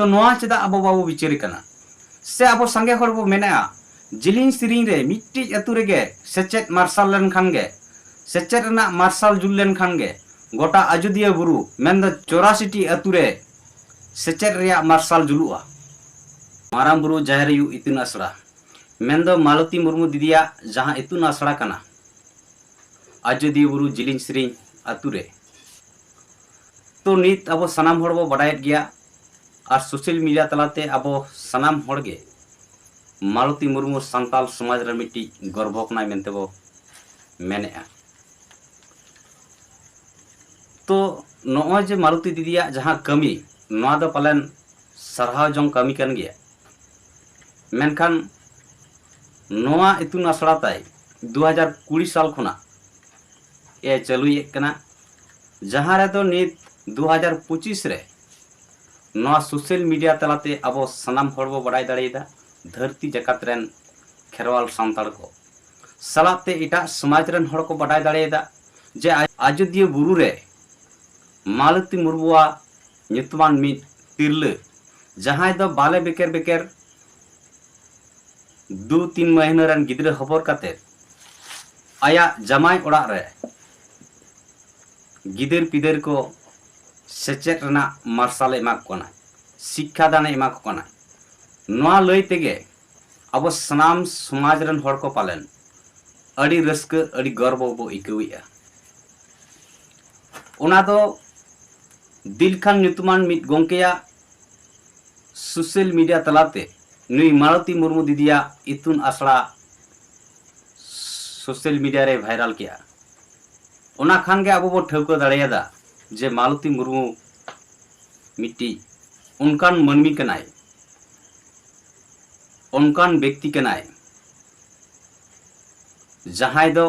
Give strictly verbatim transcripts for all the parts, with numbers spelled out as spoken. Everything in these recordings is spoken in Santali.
ᱛᱚ ᱱᱚᱣᱟ ᱪᱮᱫᱟᱜ ᱟᱵᱚ ᱵᱟᱵᱚ ᱵᱤᱪᱟᱹᱨ ᱠᱟᱱᱟ? ᱥᱮ ᱟᱵᱚ ᱥᱟᱸᱜᱮ ᱦᱚᱲ ᱵᱚ ᱢᱮᱱᱮᱜᱼᱟ, ᱡᱤᱞᱤᱧ ᱥᱮᱨᱮᱧ ᱨᱮ ᱢᱤᱫᱴᱤᱡ ᱟᱹᱛᱩ ᱨᱮᱜᱮ ᱥᱮᱪᱮᱫ ᱢᱟᱨᱥᱟᱞ ᱞᱮᱱᱠᱷᱟᱱ ᱜᱮ, ᱥᱮᱪᱮᱫ ᱨᱮᱱᱟᱜ ᱢᱟᱨᱥᱟᱞ ᱡᱩᱞ ᱞᱮᱱᱠᱷᱟᱱ ᱜᱮ ᱜᱚᱴᱟ ᱟᱡᱚᱫᱤᱭᱟᱹ ᱵᱩᱨᱩ ᱢᱮᱱᱫᱚ ᱪᱚᱨᱟᱥᱤᱴᱤ ᱟᱹᱛᱩ ᱨᱮ ᱥᱮᱪᱮᱫ ᱨᱮᱭᱟᱜ ᱢᱟᱨᱥᱟᱞ ᱡᱩᱞᱩᱜᱼᱟ᱾ ᱢᱟᱨᱟᱝ ᱵᱩᱨᱩ ᱡᱟᱦᱮᱨ ᱟᱭᱳ ᱤᱛᱩᱱ ᱟᱥᱲᱟ ᱢᱮᱱᱫᱚ ᱢᱟᱞᱚᱛᱤ ᱢᱩᱨᱢᱩ ᱫᱤᱫᱤᱭᱟᱜ ᱡᱟᱦᱟᱸ ᱤᱛᱩᱱ ᱟᱥᱲᱟ ᱠᱟᱱᱟ ᱟᱡᱚᱫᱤᱭᱟᱹ ᱵᱩᱨᱩ ᱡᱤᱞᱤᱧ ᱥᱮᱨᱮᱧ ᱟᱹᱛᱩ ᱨᱮ, ᱛᱚ ᱱᱤᱛ ᱟᱵᱚ ᱥᱟᱱᱟᱢ ᱦᱚᱲ ᱵᱚ ᱵᱟᱰᱟᱭᱮᱫ ᱜᱮᱭᱟ, ᱟᱨ ᱥᱳᱥᱟᱞ ᱢᱤᱰᱤᱭᱟ ᱛᱟᱞᱟᱛᱮ ᱟᱵᱚ ᱥᱟᱱᱟᱢ ᱦᱚᱲ ᱜᱮ ᱢᱟᱞᱚᱛᱤ ᱢᱩᱨᱢᱩ ᱥᱟᱱᱛᱟᱞ ᱥᱚᱢᱟᱡᱽ ᱨᱮ ᱢᱤᱫᱴᱤᱡ ᱜᱚᱨᱵᱚ ᱠᱟᱱᱟᱭ ᱢᱮᱱᱛᱮ ᱵᱚ ᱢᱮᱱᱮᱜᱼᱟ᱾ ᱛᱚ ᱱᱚᱜᱼᱚᱭ ᱡᱮ ᱢᱟᱞᱚᱛᱤ ᱫᱤᱫᱤᱭᱟᱜ ᱡᱟᱦᱟᱸ ᱠᱟᱹᱢᱤ, ᱱᱚᱣᱟ ᱫᱚ ᱯᱟᱞᱮᱱ ᱥᱟᱨᱦᱟᱣ ᱡᱚᱝ ᱠᱟᱹᱢᱤ ᱠᱟᱱ ᱜᱮᱭᱟ᱾ ᱢᱮᱱᱠᱷᱟᱱ ᱱᱚᱣᱟ ᱤᱛᱩᱱ ᱟᱥᱲᱟ ᱛᱟᱭ ᱫᱩ ᱦᱟᱡᱟᱨ ᱠᱩᱲᱤ ᱥᱟᱞ ᱠᱷᱚᱱᱟᱜ ᱮ ᱪᱟᱹᱞᱩᱭᱮᱫ ᱠᱟᱱᱟ, ᱡᱟᱦᱟᱸ ᱨᱮᱫᱚ ᱱᱤᱛ ᱫᱩ ᱦᱟᱡᱟᱨ ᱯᱚᱸᱪᱤᱥ ᱨᱮ ᱱᱚᱣᱟ ᱥᱳᱥᱟᱞ ᱢᱤᱰᱤᱭᱟ ᱛᱟᱞᱟᱛᱮ ᱟᱵᱚ ᱥᱟᱱᱟᱢ ᱦᱚᱲ ᱵᱚ ᱵᱟᱰᱟᱭ ᱫᱟᱲᱮᱭᱟᱫᱟ, ᱫᱷᱟᱹᱨᱛᱤ ᱡᱟᱠᱟᱛ ᱨᱮᱱ ᱠᱷᱮᱨᱣᱟᱞ ᱥᱟᱱᱛᱟᱲ ᱠᱚ ᱥᱟᱞᱟᱜ ᱛᱮ ᱮᱴᱟᱜ ᱥᱚᱢᱟᱡᱽ ᱨᱮᱱ ᱦᱚᱲ ᱠᱚ ᱵᱟᱰᱟᱭ ᱫᱟᱲᱮᱭᱟᱫᱟ ᱡᱮ ᱟᱡ-, ᱟᱡᱚᱫᱤᱭᱟᱹ ᱵᱩᱨᱩ ᱨᱮ ᱢᱟᱞᱚᱛᱤ ᱢᱩᱨᱢᱩᱣᱟᱜ ᱧᱩᱛᱩᱢᱟᱱ ᱢᱤᱫ ᱛᱤᱨᱞᱟᱹ, ᱡᱟᱦᱟᱸᱭ ᱫᱚ ᱵᱟᱞᱮ ᱵᱮᱠᱮᱨ ᱵᱮᱠᱮᱨ ᱫᱩ ᱛᱤᱱ ᱢᱟᱹᱦᱱᱟᱹ ᱨᱮᱱ ᱜᱤᱫᱽᱨᱟᱹ ᱦᱚᱵᱚᱨ ᱠᱟᱛᱮ ᱟᱭᱟᱜ ᱡᱟᱢᱟᱭ ᱚᱲᱟᱜ ᱨᱮ ᱜᱤᱫᱟᱹᱨ ᱯᱤᱫᱟᱹᱨ ᱠᱚ ᱥᱮᱪᱮᱫ ᱨᱮᱱᱟᱜ ᱢᱟᱨᱥᱟᱞ ᱮ ᱮᱢᱟ ᱠᱚ ᱠᱟᱱᱟ, ᱥᱤᱠᱠᱷᱟ ᱫᱟᱱᱮ ᱮᱢᱟ ᱠᱚ ᱠᱟᱱᱟ᱾ ᱱᱚᱣᱟ ᱞᱟᱹᱭ ᱛᱮᱜᱮ ᱟᱵᱚ ᱥᱟᱱᱟᱢ ᱥᱚᱢᱟᱡᱽ ᱨᱮᱱ ᱦᱚᱲ ᱠᱚ ᱯᱟᱞᱮᱱ ᱟᱹᱰᱤ ᱨᱟᱹᱥᱠᱟᱹ, ᱟᱹᱰᱤ ᱜᱚᱨᱵᱚ ᱵᱚ ᱟᱹᱭᱠᱟᱹᱣᱮᱫᱼᱟ᱾ ᱚᱱᱟ ᱫᱚ ᱫᱤᱞᱠᱷᱟᱱ ᱧᱩᱛᱩᱢᱟᱱ ᱢᱤᱫ ᱜᱚᱢᱠᱮᱭᱟᱜ ᱥᱳᱥᱟᱞ ᱢᱤᱰᱤᱭᱟ ᱛᱟᱞᱟᱛᱮ ᱱᱩᱭ ᱢᱟᱞᱚᱛᱤ ᱢᱩᱨᱢᱩ ᱫᱤᱫᱤᱭᱟᱜ ᱤᱛᱩᱱ ᱟᱥᱲᱟ ᱥᱳᱥᱟᱞ ᱢᱤᱰᱤᱭᱟ ᱨᱮ ᱵᱷᱟᱭᱨᱟᱞ ᱠᱮᱜᱼᱟ᱾ ᱚᱱᱟ ᱠᱷᱟᱱ ᱜᱮ ᱟᱵᱚ ᱵᱚ ᱴᱷᱟᱹᱣᱠᱟᱹ ᱫᱟᱲᱮᱭᱟᱫᱟ ᱡᱮ ᱢᱟᱞᱚᱛᱤ ᱢᱩᱨᱢᱩ ᱢᱤᱫᱴᱤᱡ ᱚᱱᱠᱟᱱ ᱢᱟᱹᱱᱢᱤ ᱠᱟᱱᱟᱭ, ᱚᱱᱠᱟᱱ ᱵᱮᱠᱛᱤ ᱠᱟᱱᱟᱭ, ᱡᱟᱦᱟᱸᱭ ᱫᱚ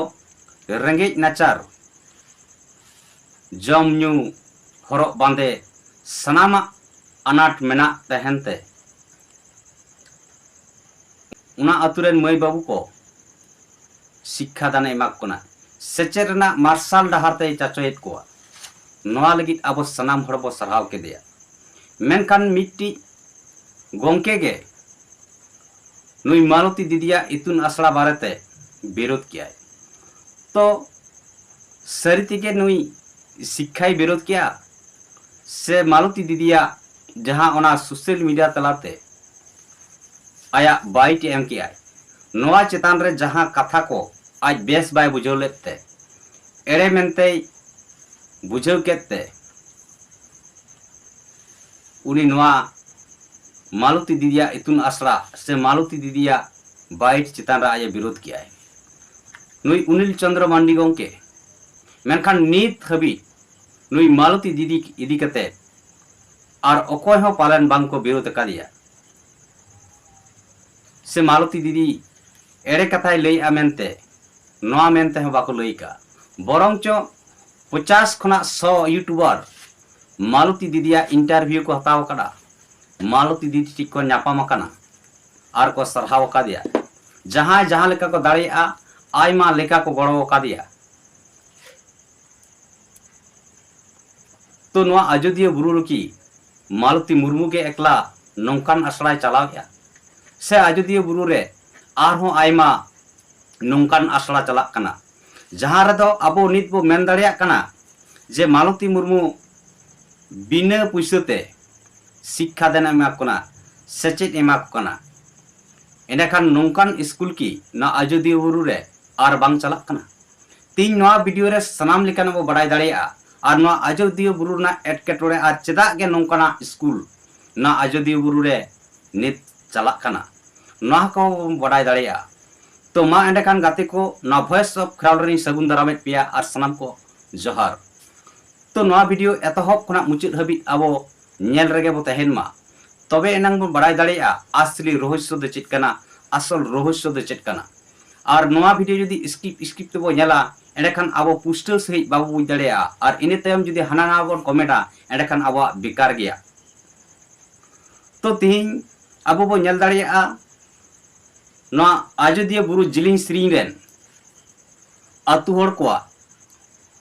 ᱨᱮᱸᱜᱮᱡ ᱱᱟᱪᱟᱨ, ᱡᱚᱢ ᱧᱩ, ᱦᱚᱨᱚᱜ ᱵᱟᱸᱫᱮ, ᱥᱟᱱᱟᱢᱟᱜ ᱟᱱᱟᱴ ᱢᱮᱱᱟᱜ ᱛᱟᱦᱮᱱ ᱛᱮ ᱚᱱᱟ ᱟᱹᱛᱩ ᱨᱮᱱ ᱢᱟᱹᱭ ᱵᱟᱹᱵᱩ ᱠᱚ ᱥᱤᱠᱠᱷᱟ ᱫᱟᱱᱮ ᱮᱢᱟ ᱠᱚ ᱠᱟᱱᱟ, ᱥᱮᱪᱮᱫ ᱨᱮᱱᱟᱜ ᱢᱟᱨᱥᱟᱞ ᱰᱟᱦᱟᱨ ᱛᱮᱭ ᱪᱟᱪᱚᱭᱮᱫ ᱠᱚᱣᱟ᱾ ᱱᱚᱣᱟ ᱞᱟᱹᱜᱤᱫ ᱟᱵᱚ ᱥᱟᱱᱟᱢ ᱦᱚᱲ ᱵᱚ ᱥᱟᱨᱦᱟᱣ ᱠᱮᱫᱮᱭᱟ᱾ ᱢᱮᱱᱠᱷᱟᱱ ᱢᱤᱫᱴᱤᱡ ᱜᱚᱢᱠᱮ ᱜᱮ ᱱᱩᱭ ᱢᱟᱞᱚᱛᱤ ᱫᱤᱫᱤᱭᱟᱜ ᱤᱛᱩᱱ ᱟᱥᱲᱟ ᱵᱟᱨᱮᱛᱮ ᱵᱤᱨᱳᱫ ᱠᱮᱜᱼᱟᱭ᱾ ᱛᱚ ᱥᱟᱹᱨᱤ ᱛᱮᱜᱮ ᱱᱩᱭ ᱥᱤᱠᱠᱷᱟᱭ ᱵᱤᱨᱳᱫ ᱠᱮᱜᱼᱟ, ᱥᱮ ᱢᱟᱞᱚᱛᱤ ᱫᱤᱫᱤᱭᱟᱜ ᱡᱟᱦᱟᱸ ᱚᱱᱟ social media ᱛᱟᱞᱟᱛᱮ ᱟᱭᱟᱜ bite ᱮ ᱮᱢ ᱠᱮᱜᱼᱟᱭ, ᱱᱚᱣᱟ ᱪᱮᱛᱟᱱ ᱨᱮ ᱡᱟᱦᱟᱸ ᱠᱟᱛᱷᱟ ᱠᱚ ᱟᱡ ᱵᱮᱥ ᱵᱟᱭ ᱵᱩᱡᱷᱟᱹᱣ ᱞᱮᱫ ᱛᱮ, ᱮᱲᱮ ᱢᱮᱱᱛᱮᱭ ᱵᱩᱡᱷᱟᱹᱣ ᱠᱮᱫ ᱛᱮ, ᱩᱱᱤ ᱱᱚᱣᱟ ᱢᱟᱞᱚᱛᱤ ᱫᱤᱫᱤᱭᱟᱜ ᱤᱛᱩᱱ ᱟᱥᱲᱟ ᱥᱮ ᱢᱟᱞᱚᱛᱤ ᱫᱤᱫᱤᱭᱟᱜ bite ᱪᱮᱛᱟᱱ ᱨᱮ ᱟᱡ ᱮ ᱵᱤᱨᱳᱫ ᱠᱮᱜᱼᱟᱭ᱾ ᱱᱩᱭ ᱩᱱᱤᱞ ᱪᱚᱸᱫᱽᱨᱚ ᱢᱟᱱᱰᱤ ᱜᱚᱢᱠᱮ, ᱢᱮᱱᱠᱷᱟᱱ ᱱᱤᱛ ᱦᱟᱹᱵᱤᱡ ᱱᱩᱭ ᱢᱟᱞᱚᱛᱤ ᱫᱤᱫᱤ ᱤᱫᱤ ᱠᱟᱛᱮ ᱟᱨ ᱚᱠᱚᱭ ᱦᱚᱸ ᱯᱟᱞᱮᱱ ᱵᱟᱝ ᱠᱚ ᱵᱤᱨᱳᱫ ᱟᱠᱟᱫᱮᱭᱟ᱾ ᱥᱮ ᱢᱟᱞᱚᱛᱤ ᱫᱤᱫᱤ ᱮᱲᱮ ᱠᱟᱛᱷᱟᱭ ᱞᱟᱹᱭᱮᱜᱼᱟ ᱢᱮᱱᱛᱮ, ᱱᱚᱣᱟ ᱢᱮᱱᱛᱮ ᱦᱚᱸ ᱵᱟᱠᱚ ᱞᱟᱹᱭ ᱠᱟᱜᱼᱟ᱾ ᱵᱚᱨᱚᱝ ᱪᱚ ᱯᱚᱪᱟᱥ ᱠᱷᱚᱱᱟᱜ ᱥᱚ YouTuber ᱢᱟᱞᱚᱛᱤ ᱫᱤᱫᱤᱭᱟᱜ interview ᱠᱚ ᱦᱟᱛᱟᱣ ᱟᱠᱟᱫᱟ, ᱢᱟᱞᱚᱛᱤ ᱫᱤᱫᱤ ᱴᱷᱮᱱ ᱠᱚ ᱧᱟᱯᱟᱢ ᱟᱠᱟᱱᱟ ᱟᱨ ᱠᱚ ᱥᱟᱨᱦᱟᱣ ᱟᱠᱟᱫᱮᱭᱟ᱾ ᱡᱟᱦᱟᱸᱭ ᱡᱟᱦᱟᱸ ᱞᱮᱠᱟ ᱠᱚ ᱫᱟᱲᱮᱭᱟᱜᱼᱟ, ᱟᱭᱢᱟ ᱞᱮᱠᱟ ᱠᱚ ᱜᱚᱲᱚ ᱟᱠᱟᱫᱮᱭᱟ᱾ ᱛᱚ ᱱᱚᱣᱟ ᱟᱡᱚᱫᱤᱭᱟᱹ ᱵᱩᱨᱩ ᱨᱮᱠᱤ ᱢᱟᱞᱚᱛᱤ ᱢᱩᱨᱢᱩ ᱜᱮ ᱮᱠᱞᱟ ᱱᱚᱝᱠᱟᱱ ᱟᱥᱲᱟᱭ ᱪᱟᱞᱟᱣᱮᱫᱼᱟ? ᱥᱮ ᱟᱡᱚᱫᱤᱭᱟᱹ ᱵᱩᱨᱩ ᱨᱮ ᱟᱨᱦᱚᱸ ᱟᱭᱢᱟ ᱱᱚᱝᱠᱟᱱ ᱟᱥᱲᱟ ᱪᱟᱞᱟᱜ ᱠᱟᱱᱟ, ᱡᱟᱦᱟᱸ ᱨᱮᱫᱚ ᱟᱵᱚ ᱱᱤᱛ ᱵᱚ ᱢᱮᱱ ᱫᱟᱲᱮᱭᱟᱜ ᱠᱟᱱᱟ ᱡᱮ ᱢᱟᱞᱚᱛᱤ ᱢᱩᱨᱢᱩ ᱵᱤᱱᱟᱹ ᱯᱩᱭᱥᱟᱹ ᱛᱮ ᱥᱤᱠᱠᱷᱟ ᱫᱟᱱ ᱮᱢᱟ ᱠᱚ ᱠᱟᱱᱟ, ᱥᱮᱪᱮᱫ ᱮᱢᱟ ᱠᱚ ᱠᱟᱱᱟ᱾ ᱮᱸᱰᱮᱠᱷᱟᱱ ᱱᱚᱝᱠᱟᱱ ᱥᱠᱩᱞ ᱠᱤ ᱱᱚᱣᱟ ᱟᱡᱚᱫᱤᱭᱟᱹ ᱵᱩᱨᱩ ᱨᱮ ᱟᱨ ᱵᱟᱝ ᱪᱟᱞᱟᱜ ᱠᱟᱱᱟ? ᱛᱤᱦᱤᱧ ᱱᱚᱣᱟ ᱵᱷᱤᱰᱤᱭᱳ ᱨᱮ ᱥᱟᱱᱟᱢ ᱞᱮᱠᱟᱱᱟᱜ ᱵᱚ ᱵᱟᱰᱟᱭ ᱫᱟᱲᱮᱭᱟᱜᱼᱟ᱾ ᱟᱨ ᱱᱚᱣᱟ ᱟᱡᱚᱫᱤᱭᱟᱹ ᱵᱩᱨᱩ ᱨᱮᱱᱟᱜ ᱮᱴᱠᱮᱴᱚᱬᱮ ᱟᱨ ᱪᱮᱫᱟᱜ ᱜᱮ ᱱᱚᱝᱠᱟᱱᱟᱜ ᱥᱠᱩᱞ ᱱᱚᱣᱟ ᱟᱡᱚᱫᱤᱭᱟᱹ ᱵᱩᱨᱩ ᱨᱮ ᱱᱤᱛ ᱪᱟᱞᱟᱜ ᱠᱟᱱᱟ, ᱱᱚᱣᱟ ᱠᱚᱦᱚᱸ ᱵᱚᱱ ᱵᱟᱰᱟᱭ ᱫᱟᱲᱮᱭᱟᱜᱼᱟ᱾ ᱛᱚ ᱢᱟ ᱮᱸᱰᱮᱠᱷᱟᱱ ᱜᱟᱛᱮ ᱠᱚ, ᱱᱚᱣᱟ Voice of Crowd ᱨᱮᱧ ᱥᱟᱹᱜᱩᱱ ᱫᱟᱨᱟᱢᱮᱫ ᱯᱮᱭᱟ ᱟᱨ ᱥᱟᱱᱟᱢ ᱠᱚ ᱡᱚᱦᱟᱨ᱾ ᱛᱚ ᱱᱚᱣᱟ ᱵᱷᱤᱰᱤᱭᱳ ᱮᱛᱚᱦᱚᱵ ᱠᱷᱚᱱᱟᱜ ᱢᱩᱪᱟᱹᱫ ᱦᱟᱹᱵᱤᱡ ᱟᱵᱚ ᱧᱮᱞ ᱨᱮᱜᱮ ᱵᱚ ᱛᱟᱦᱮᱱ ᱢᱟ, ᱛᱚᱵᱮ ᱮᱱᱟᱝ ᱵᱚᱱ ᱵᱟᱲᱟᱭ ᱫᱟᱲᱮᱭᱟᱜᱼᱟ ᱟᱥᱞᱤ ᱨᱚᱦᱚᱥᱭᱚ ᱫᱚ ᱪᱮᱫ ᱠᱟᱱᱟ, ᱟᱥᱚᱞ ᱨᱚᱦᱚᱥᱭᱚ ᱫᱚ ᱪᱮᱫ ᱠᱟᱱᱟ᱾ ᱟᱨ ᱱᱚᱣᱟ ᱵᱷᱤᱰᱤᱭᱳ ᱡᱩᱫᱤ skip skip ᱛᱮᱵᱚ ᱧᱮᱞᱟ, ᱮᱸᱰᱮᱠᱷᱟᱱ ᱟᱵᱚ ᱯᱩᱥᱴᱟᱹᱣ ᱥᱟᱺᱦᱤᱡ ᱵᱟᱵᱚ ᱵᱩᱡᱽ ᱫᱟᱲᱮᱭᱟᱜᱼᱟ᱾ ᱟᱨ ᱤᱱᱟᱹ ᱛᱟᱭᱚᱢ ᱡᱩᱫᱤ ᱦᱟᱱᱟ ᱱᱟᱣᱟ ᱵᱚᱱ ᱠᱚᱢᱮᱱᱴᱟ, ᱮᱸᱰᱮᱠᱷᱟᱱ ᱟᱵᱚᱣᱟᱜ ᱵᱮᱠᱟᱨ ᱜᱮᱭᱟ᱾ ᱛᱚ ᱛᱤᱦᱤᱧ ᱟᱵᱚ ᱵᱚ ᱧᱮᱞ ᱫᱟᱲᱮᱭᱟᱜᱼᱟ, ᱱᱚᱣᱟ ᱟᱡᱚᱫᱤᱭᱟᱹ ᱵᱩᱨᱩ ᱡᱤᱞᱤᱧ ᱥᱮᱨᱮᱧ ᱨᱮᱱ ᱟᱹᱛᱩ ᱦᱚᱲ ᱠᱚᱣᱟᱜ,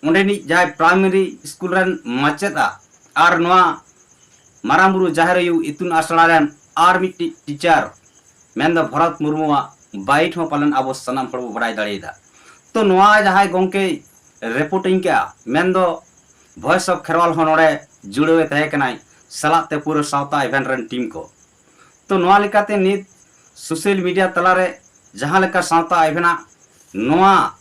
ᱚᱸᱰᱮᱱᱤᱡ ᱡᱟᱦᱟᱸᱭ ᱯᱨᱟᱭᱢᱟᱨᱤ ᱥᱠᱩᱞ ᱨᱮᱱ ᱢᱟᱪᱮᱫᱼᱟ ᱟᱨ ᱱᱚᱣᱟ ᱢᱟᱨᱟᱝ ᱵᱩᱨᱩ, ᱡᱟᱦᱮᱨ ᱟᱭᱳ, ᱤᱛᱩᱱ ᱟᱥᱲᱟ ᱨᱮᱱ ᱟᱨ ᱢᱤᱫᱴᱤᱡ ᱴᱤᱪᱟᱨ, ᱢᱮᱱᱫᱚ ᱵᱷᱚᱨᱚᱛ ᱢᱩᱨᱢᱩᱣᱟᱜ ᱵᱟᱭᱤᱴ ᱦᱚᱸ ᱯᱟᱞᱮᱱ ᱟᱵᱚ ᱥᱟᱱᱟᱢ ᱦᱚᱲ ᱵᱚ ᱵᱟᱲᱟᱭ ᱫᱟᱲᱮᱭᱟᱫᱟ᱾ ᱛᱚ ᱱᱚᱣᱟ ᱡᱟᱦᱟᱸᱭ ᱜᱚᱢᱠᱮᱭ ᱨᱤᱯᱳᱨᱴᱤᱝ ᱠᱮᱜᱼᱟ, ᱢᱮᱱᱫᱚ ᱵᱷᱚᱭᱮᱥ ᱚᱯᱷ ᱠᱷᱮᱨᱣᱟᱞ ᱦᱚᱸ ᱱᱚᱰᱮ ᱡᱩᱲᱟᱹᱣᱮ ᱛᱟᱦᱮᱸ ᱠᱟᱱᱟᱭ, ᱥᱟᱞᱟᱜ ᱛᱮ ᱯᱩᱨᱟᱹ ᱥᱟᱶᱛᱟ ᱤᱵᱷᱮᱱᱴ ᱨᱮᱱ ᱴᱤᱢ ᱠᱚ᱾ ᱛᱚ ᱱᱚᱣᱟ ᱞᱮᱠᱟᱛᱮ ᱱᱤᱛ ᱥᱳᱥᱟᱞ ᱢᱤᱰᱤᱭᱟ ᱛᱟᱞᱟᱨᱮ ᱡᱟᱦᱟᱸ ᱞᱮᱠᱟ ᱥᱟᱶᱛᱟ ᱤᱵᱷᱮᱱᱴ ᱟᱜ ᱱᱚᱣᱟ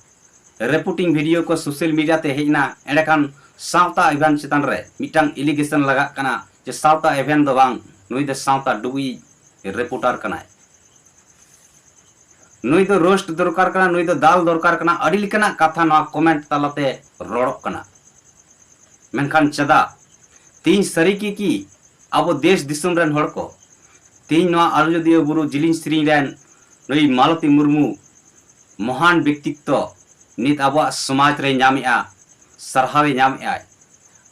ᱨᱤᱯᱳᱨᱴᱤᱝ ᱵᱷᱤᱰᱤᱭᱳ ᱠᱚ ᱥᱳᱥᱟᱞ ᱢᱤᱰᱤᱭᱟ ᱛᱮ ᱦᱮᱡ ᱮᱱᱟ, ᱮᱸᱰᱮᱠᱷᱟᱱ ᱥᱟᱶᱛᱟ ᱤᱵᱷᱮᱱᱴ ᱪᱮᱛᱟᱱ ᱨᱮ ᱢᱤᱫᱴᱟᱝ ᱮᱞᱤᱜᱮᱥᱚᱱ ᱞᱟᱜᱟᱜ ᱠᱟᱱᱟ ᱡᱮ ᱥᱟᱶᱛᱟ ᱤᱵᱷᱮᱱᱴ ᱫᱚ ᱵᱟᱝ, ᱱᱩᱭ ᱫᱚ ᱥᱟᱶᱛᱟ ᱰᱩᱵᱩᱡ ᱨᱤᱯᱳᱨᱴᱟᱨ ᱠᱟᱱᱟᱭ, ᱱᱩᱭ ᱫᱚ ᱨᱳᱥᱴ ᱫᱚᱨᱠᱟᱨ ᱠᱟᱱᱟ, ᱱᱩᱭ ᱫᱚ ᱫᱟᱞ ᱫᱚᱨᱠᱟᱨ ᱠᱟᱱᱟ᱾ ᱟᱹᱰᱤ ᱞᱮᱠᱟᱱᱟᱜ ᱠᱟᱛᱷᱟ ᱱᱚᱣᱟ ᱠᱚᱢᱮᱱᱴ ᱛᱟᱞᱟᱛᱮ ᱨᱚᱲᱚᱜ ᱠᱟᱱᱟ᱾ ᱢᱮᱱᱠᱷᱟᱱ ᱪᱮᱫᱟᱜ? ᱛᱮᱦᱤᱧ ᱥᱟᱹᱨᱤ ᱜᱮ ᱠᱤ ᱟᱵᱚ ᱫᱮᱥ ᱫᱤᱥᱚᱢ ᱨᱮᱱ ᱦᱚᱲ ᱠᱚ ᱛᱮᱦᱤᱧ ᱱᱚᱣᱟ ᱟᱡᱚᱫᱤᱭᱟᱹ ᱵᱩᱨᱩ ᱡᱤᱞᱤᱧ ᱥᱮᱨᱮᱧ ᱨᱮᱱ ᱱᱩᱭ ᱢᱟᱞᱚᱛᱤ ᱢᱩᱨᱢᱩ ᱢᱚᱦᱟᱱ ᱵᱮᱠᱛᱤᱛᱛᱚ ᱱᱤᱛ ᱟᱵᱚᱣᱟᱜ ᱥᱚᱢᱟᱡᱽ ᱨᱮ ᱧᱟᱢᱮᱜᱼᱟ, ᱥᱟᱨᱦᱟᱣᱮ ᱧᱟᱢᱮᱜᱼᱟᱭ?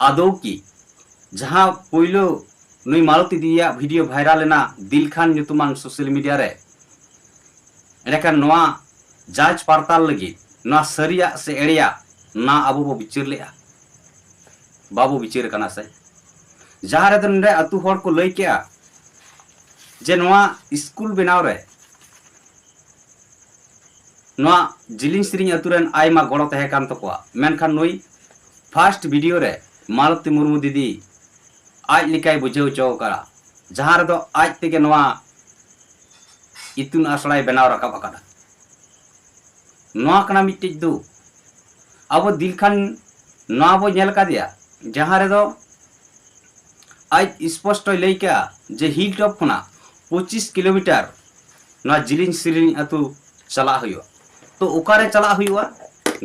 ᱟᱫᱚ ᱠᱤ ᱡᱟᱦᱟᱸ ᱯᱳᱭᱞᱳ ᱱᱩᱭ ᱢᱟᱞᱚᱛᱤ ᱫᱤᱫᱤᱭᱟᱜ ᱵᱷᱤᱰᱤᱭᱳ ᱵᱷᱟᱭᱨᱟᱞ ᱮᱱᱟ ᱫᱤᱞᱠᱷᱟᱱ ᱧᱩᱛᱩᱢᱟᱱ ᱥᱳᱥᱟᱞ ᱢᱤᱰᱤᱭᱟ ᱨᱮ, ᱮᱸᱰᱮᱠᱷᱟᱱ ᱱᱚᱣᱟ ᱡᱟᱸᱪ ᱯᱟᱲᱛᱟᱞ ᱞᱟᱹᱜᱤᱫ ᱱᱚᱣᱟ ᱥᱟᱹᱨᱤᱭᱟᱜ ᱥᱮ ᱮᱲᱮᱭᱟᱜ ᱱᱟ ᱟᱵᱚ ᱵᱚ ᱵᱤᱪᱟᱹᱨ ᱞᱮᱜᱼᱟ? ᱵᱟᱵᱚ ᱵᱤᱪᱟᱹᱨ ᱠᱟᱱᱟ ᱥᱮ? ᱡᱟᱦᱟᱸ ᱨᱮᱫᱚ ᱱᱚᱰᱮ ᱟᱹᱛᱩ ᱦᱚᱲ ᱠᱚ ᱞᱟᱹᱭ ᱠᱮᱜᱼᱟ ᱡᱮ ᱱᱚᱣᱟ ᱥᱠᱩᱞ ᱵᱮᱱᱟᱣ ᱨᱮ ᱱᱚᱣᱟ ᱡᱤᱞᱤᱧ ᱥᱮᱨᱮᱧ ᱟᱹᱛᱩ ᱨᱮᱱ ᱟᱭᱢᱟ ᱜᱚᱲᱚ ᱛᱟᱦᱮᱸ ᱠᱟᱱ ᱛᱟᱠᱚᱣᱟ, ᱢᱮᱱᱠᱷᱟᱱ ᱱᱩᱭ ᱯᱷᱟᱥᱴ ᱵᱷᱤᱰᱤᱭᱳ ᱨᱮ ᱢᱟᱞᱚᱛᱤ ᱢᱩᱨᱢᱩ ᱫᱤᱫᱤ ᱟᱡ ᱞᱮᱠᱟᱭ ᱵᱩᱡᱷᱟᱹᱣ ᱦᱚᱪᱚ ᱟᱠᱟᱫᱼᱟ, ᱡᱟᱦᱟᱸ ᱨᱮᱫᱚ ᱟᱡ ᱛᱮᱜᱮ ᱱᱚᱣᱟ ᱤᱛᱩᱱ ᱟᱥᱲᱟᱭ ᱵᱮᱱᱟᱣ ᱨᱟᱠᱟᱵ ᱟᱠᱟᱫᱟ᱾ ᱱᱚᱣᱟ ᱠᱟᱱᱟ ᱢᱤᱫᱴᱤᱡ ᱫᱩᱠ᱾ ᱟᱵᱚ ᱫᱤᱞᱠᱷᱟᱱ ᱱᱚᱣᱟ ᱵᱚ ᱧᱮᱞ ᱟᱠᱟᱫᱮᱭᱟ, ᱡᱟᱦᱟᱸ ᱨᱮᱫᱚ ᱟᱡ ᱥᱯᱚᱥᱴᱚᱭ ᱞᱟᱹᱭ ᱠᱮᱜᱼᱟ ᱡᱮ ᱦᱤᱞ ᱴᱚᱯ ᱠᱷᱚᱱᱟᱜ ᱯᱚᱸᱪᱤᱥ ᱠᱤᱞᱳᱢᱤᱴᱟᱨ ᱱᱚᱣᱟ ᱡᱤᱞᱤᱧ ᱥᱤᱨᱤᱧ ᱟᱹᱛᱩ ᱪᱟᱞᱟᱜ ᱦᱩᱭᱩᱜᱼᱟ᱾ ᱛᱚ ᱚᱠᱟᱨᱮ ᱪᱟᱞᱟᱜ ᱦᱩᱭᱩᱜᱼᱟ?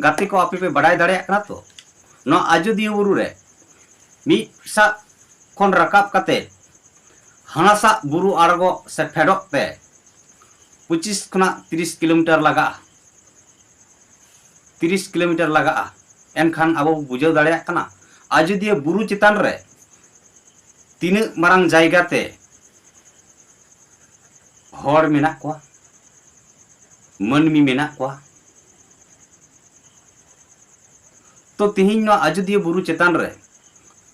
ᱜᱟᱛᱮ ᱠᱚ, ᱟᱯᱮ ᱯᱮ ᱵᱟᱰᱟᱭ ᱫᱟᱲᱮᱭᱟᱜ ᱠᱟᱱᱟ ᱛᱚ? ᱱᱚᱣᱟ ᱟᱡᱚᱫᱤᱭᱟᱹ ᱵᱩᱨᱩ ᱨᱮ ᱢᱤᱫ ᱥᱟᱜ ᱠᱷᱚᱱ ᱨᱟᱠᱟᱵ ᱠᱟᱛᱮ ᱦᱟᱱᱟᱥᱟᱜ ᱵᱩᱨᱩ ᱟᱬᱜᱚ ᱥᱮ ᱯᱷᱮᱰᱚᱜ ᱛᱮ ᱯᱚᱸᱪᱤᱥ ᱠᱷᱚᱱᱟᱜ ᱛᱤᱨᱤᱥ ᱠᱤᱞᱳᱢᱤᱴᱟᱨ ᱞᱟᱜᱟᱜᱼᱟ᱾ ᱛᱤᱨᱤᱥ ᱠᱤᱞᱳᱢᱤᱴᱟᱨ ᱞᱟᱜᱟᱜᱼᱟ᱾ ᱮᱱᱠᱷᱟᱱ ᱟᱵᱚ ᱵᱚ ᱵᱩᱡᱷᱟᱹᱣ ᱫᱟᱲᱮᱭᱟᱜ ᱠᱟᱱᱟ, ᱟᱡᱚᱫᱤᱭᱟᱹ ᱵᱩᱨᱩ ᱪᱮᱛᱟᱱ ᱨᱮ ᱛᱤᱱᱟᱹᱜ ᱢᱟᱨᱟᱝ ᱡᱟᱭᱜᱟ ᱛᱮ ᱦᱚᱲ ᱢᱮᱱᱟᱜ ᱠᱚᱣᱟ, ᱢᱟᱹᱱᱢᱤ ᱢᱮᱱᱟᱜ ᱠᱚᱣᱟ᱾ ᱛᱚ ᱛᱤᱦᱤᱧ ᱱᱚᱣᱟ ᱟᱡᱚᱫᱤᱭᱟᱹ ᱵᱩᱨᱩ ᱪᱮᱛᱟᱱ ᱨᱮ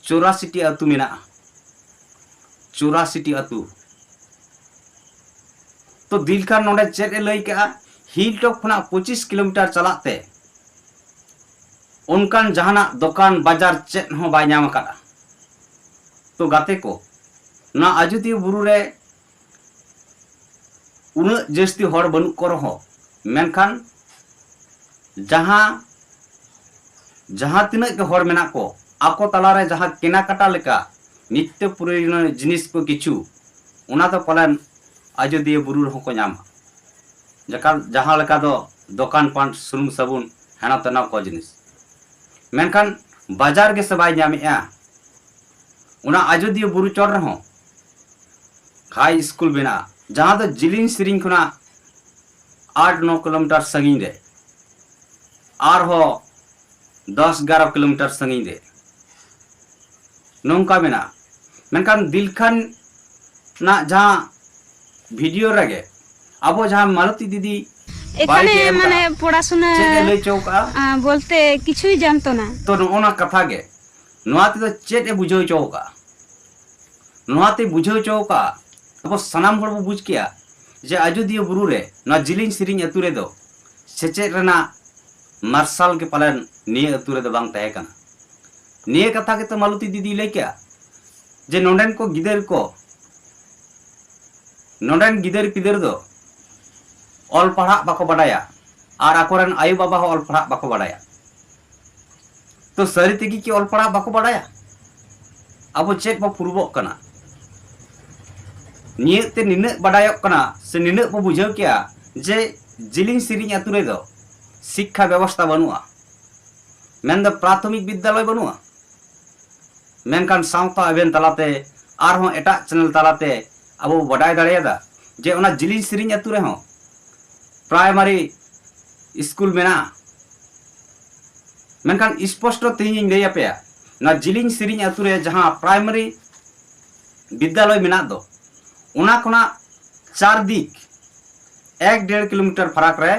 ᱪᱚᱨᱟᱥᱤ ᱴᱤ ᱟᱹᱛᱩ ᱢᱮᱱᱟᱜᱼᱟ᱾ ᱪᱩᱨᱟᱥᱤ ᱴᱤ ᱟᱹᱛᱩ᱾ ᱛᱚ ᱫᱤᱞᱠᱷᱟᱱ ᱱᱚᱰᱮ ᱪᱮᱫ ᱮ ᱞᱟᱹᱭ ᱠᱮᱜᱼᱟ? ᱦᱤᱞ ᱴᱚᱯ ᱠᱷᱚᱱᱟᱜ ᱯᱚᱸᱪᱤᱥ ᱠᱤᱞᱳᱢᱤᱴᱟᱨ ᱪᱟᱞᱟᱜ ᱛᱮ ᱚᱱᱠᱟᱱ ᱡᱟᱦᱟᱱᱟᱜ ᱫᱚᱠᱟᱱ ᱵᱟᱡᱟᱨ ᱪᱮᱫ ᱦᱚᱸ ᱵᱟᱭ ᱧᱟᱢ ᱟᱠᱟᱫᱼᱟ᱾ ᱛᱚ ᱜᱟᱛᱮ ᱠᱚ, ᱱᱚᱣᱟ ᱟᱡᱳᱫᱤᱭᱟᱹ ᱵᱩᱨᱩ ᱨᱮ ᱩᱱᱟᱹᱜ ᱡᱟᱹᱥᱛᱤ ᱦᱚᱲ ᱵᱟᱹᱱᱩᱜ ᱠᱚ ᱨᱮᱦᱚᱸ, ᱢᱮᱱᱠᱷᱟᱱ ᱡᱟᱦᱟᱸ, ᱡᱟᱦᱟᱸ ᱛᱤᱱᱟᱹᱜ ᱜᱮ ᱦᱚᱲ ᱢᱮᱱᱟᱜ ᱠᱚ, ᱟᱠᱚ ᱛᱟᱞᱟᱨᱮ ᱡᱟᱦᱟᱸ ᱠᱮᱱᱟᱠᱟᱴᱟ ᱞᱮᱠᱟ ᱱᱤᱛᱛᱚ ᱯᱨᱚᱭᱳᱡᱚᱱᱤᱭᱚ ᱡᱤᱱᱤᱥ ᱠᱚ ᱠᱤᱪᱷᱩ, ᱚᱱᱟ ᱫᱚ ᱯᱟᱞᱮᱱ ᱟᱡᱳᱫᱤᱭᱟᱹ ᱵᱩᱨᱩ ᱨᱮᱦᱚᱸ ᱠᱚ ᱧᱟᱢᱟ᱾ ᱡᱟᱠᱟ-, ᱡᱟᱦᱟᱸ ᱞᱮᱠᱟ ᱫᱚ ᱫᱚᱠᱟᱱ ᱯᱟᱴ, ᱥᱩᱱᱩᱢ ᱥᱟᱵᱩᱱ, ᱦᱮᱱᱟ ᱛᱮᱱᱟ ᱠᱚ ᱡᱤᱱᱤᱥ᱾ ᱢᱮᱱᱠᱷᱟᱱ ᱵᱟᱡᱟᱨ ᱜᱮᱥᱮ ᱵᱟᱭ ᱧᱟᱢᱮᱜᱼᱟ᱾ ᱚᱱᱟ ᱟᱡᱳᱫᱤᱭᱟᱹ ᱵᱩᱨᱩ ᱪᱚᱴ ᱨᱮᱦᱚᱸ ᱦᱟᱭ ᱥᱠᱩᱞ ᱢᱮᱱᱟᱜᱼᱟ, ᱡᱟᱦᱟᱸ ᱫᱚ ᱡᱤᱞᱤᱧ ᱥᱮᱨᱮᱧ ᱠᱷᱚᱱᱟᱜ ᱟᱴ ᱱᱚ ᱠᱤᱞᱳᱢᱤᱴᱟᱨ ᱥᱟᱺᱜᱤᱧ ᱨᱮ, ᱟᱨᱦᱚᱸ ᱫᱚᱥ ᱮᱜᱟᱨᱚ ᱠᱤᱞᱳᱢᱤᱴᱟᱨ ᱥᱟᱺᱜᱤᱧ ᱨᱮ ᱱᱚᱝᱠᱟ ᱢᱮᱱᱟᱜᱼᱟ᱾ ᱢᱮᱱᱠᱷᱟᱱ ᱫᱤᱞᱠᱷᱟᱱ ᱨᱮᱱᱟᱜ ᱡᱟᱦᱟᱸ ᱵᱷᱤᱰᱤᱭᱳ ᱨᱮᱜᱮ ᱟᱵᱚ ᱡᱟᱦᱟᱸ ᱢᱟᱞᱚᱛᱤ ᱫᱤᱫᱤ ᱵᱟᱭ ᱮᱠᱷᱟᱱᱮ ᱮᱢ ᱢᱟᱱᱮ ᱠᱟᱜᱼᱟ, ᱯᱚᱲᱟᱥᱩᱱᱟ, ᱪᱮᱫ ᱮ ᱞᱟᱹᱭ ᱦᱚᱪᱚ ᱠᱟᱜᱼᱟ? ᱟ, ᱵᱚᱞᱛᱮ ᱠᱤᱪᱷᱩᱭ ᱡᱟᱱᱛᱚ ᱱᱟ᱾ ᱛᱚ ᱱᱚᱜᱼᱚ ᱱᱟ ᱠᱟᱛᱷᱟ ᱜᱮ, ᱱᱚᱣᱟ ᱛᱮᱫᱚ ᱪᱮᱫ ᱮ ᱵᱩᱡᱷᱟᱹᱣ ᱦᱚᱪᱚ ᱠᱟᱜᱼᱟ? ᱱᱚᱣᱟ ᱛᱮ ᱵᱩᱡᱷᱟᱹᱣ ᱦᱚᱪᱚ ᱠᱟᱜᱼᱟ, ᱟᱵᱚ ᱥᱟᱱᱟᱢ ᱦᱚᱲ ᱵᱚ ᱵᱩᱡᱽ ᱠᱮᱜᱼᱟ ᱡᱮ ᱟᱡᱳᱫᱤᱭᱟᱹ ᱵᱩᱨᱩ ᱨᱮ ᱱᱚᱣᱟ ᱡᱤᱞᱤᱧ ᱥᱮᱨᱮᱧ ᱟᱹᱛᱩ ᱨᱮᱫᱚ ᱥᱮᱪᱮᱫ ᱨᱮᱱᱟᱜ ᱢᱟᱨᱥᱟᱞ ᱜᱮ ᱯᱟᱞᱮᱱ ᱱᱤᱭᱟᱹ ᱟᱹᱛᱩ ᱨᱮᱫᱚ ᱵᱟᱝ ᱛᱟᱦᱮᱸ ᱠᱟᱱᱟ᱾ ᱱᱤᱭᱟᱹ ᱠᱟᱛᱷᱟ ᱜᱮᱛᱚ ᱢᱟᱞᱚᱛᱤ ᱫᱤᱫᱤᱭ ᱞᱟᱹᱭ ᱠᱮᱜᱼᱟ ᱡᱮ ᱱᱚᱰᱮᱱ ᱠᱚ ᱜᱤᱫᱟᱹᱨ ᱠᱚ, ᱱᱚᱰᱮᱱ ᱜᱤᱫᱟᱹᱨ ᱯᱤᱫᱟᱹᱨ ᱫᱚ ᱚᱞ ᱯᱟᱲᱦᱟᱜ ᱵᱟᱠᱚ ᱵᱟᱰᱟᱭᱟ ᱟᱨ ᱟᱠᱚᱨᱮᱱ ᱟᱭᱳ ᱵᱟᱵᱟ ᱦᱚᱸ ᱚᱞ ᱯᱟᱲᱦᱟᱜ ᱵᱟᱠᱚ ᱵᱟᱰᱟᱭᱟ᱾ ᱛᱚ ᱥᱟᱹᱨᱤ ᱛᱮᱜᱮ ᱠᱤ ᱚᱞ ᱯᱟᱲᱦᱟᱜ ᱵᱟᱠᱚ ᱵᱟᱰᱟᱭᱟ? ᱟᱵᱚ ᱪᱮᱫ ᱵᱚ ᱯᱩᱨᱩᱵᱚᱜ ᱠᱟᱱᱟ? ᱱᱤᱭᱟᱹ ᱛᱮ ᱱᱤᱱᱟᱹᱜ ᱵᱟᱰᱟᱭᱚᱜ ᱠᱟᱱᱟ ᱥᱮ ᱱᱤᱱᱟᱹᱜ ᱵᱚ ᱵᱩᱡᱷᱟᱹᱣ ᱠᱮᱜᱼᱟ ᱡᱮ ᱡᱤᱞᱤᱧ ᱥᱮᱨᱮᱧ ᱟᱹᱛᱩ ᱨᱮᱫᱚ ᱥᱤᱠᱠᱷᱟ ᱵᱮᱵᱚᱥᱛᱷᱟ ᱵᱟᱹᱱᱩᱜᱼᱟ, ᱢᱮᱱᱫᱚ ᱯᱨᱟᱛᱷᱚᱢᱤᱠ ᱵᱤᱫᱽᱫᱟᱞᱚᱭ ᱵᱟᱹᱱᱩᱜᱼᱟ᱾ ᱢᱮᱱᱠᱷᱟᱱ ᱥᱟᱶᱛᱟ ᱮᱵᱷᱮᱱ ᱛᱟᱞᱟᱛᱮ, ᱟᱨᱦᱚᱸ ᱮᱴᱟᱜ ᱪᱮᱱᱮᱞ ᱛᱟᱞᱟᱛᱮ ᱟᱵᱚ ᱵᱚ ᱵᱟᱰᱟᱭ ᱫᱟᱲᱮᱭᱟᱫᱟ ᱡᱮ ᱚᱱᱟ ᱡᱤᱞᱤᱧ ᱥᱮᱨᱮᱧ ᱟᱹᱛᱩ ᱨᱮᱦᱚᱸ ᱯᱨᱟᱭᱢᱟᱨᱤ ᱥᱠᱩᱞ ᱢᱮᱱᱟᱜᱼᱟ᱾ ᱢᱮᱱᱠᱷᱟᱱ ᱥᱯᱚᱥᱴᱚ ᱛᱮᱦᱮᱧᱤᱧ ᱞᱟᱹᱭ ᱟᱯᱮᱭᱟ, ᱱᱚᱣᱟ ᱡᱤᱞᱤᱧ ᱥᱮᱨᱮᱧ ᱟᱹᱛᱩ ᱨᱮ ᱡᱟᱦᱟᱸ ᱯᱨᱟᱭᱢᱟᱨᱤ ᱵᱤᱫᱽᱫᱟᱞᱚᱭ ᱢᱮᱱᱟᱜ ᱫᱚ, ᱚᱱᱟ ᱠᱷᱚᱱᱟᱜ ᱪᱟᱨ ᱫᱤᱠ ᱮᱠ ᱰᱮᱲ ᱠᱤᱞᱳᱢᱤᱴᱟᱨ ᱯᱷᱟᱨᱟᱠ ᱨᱮ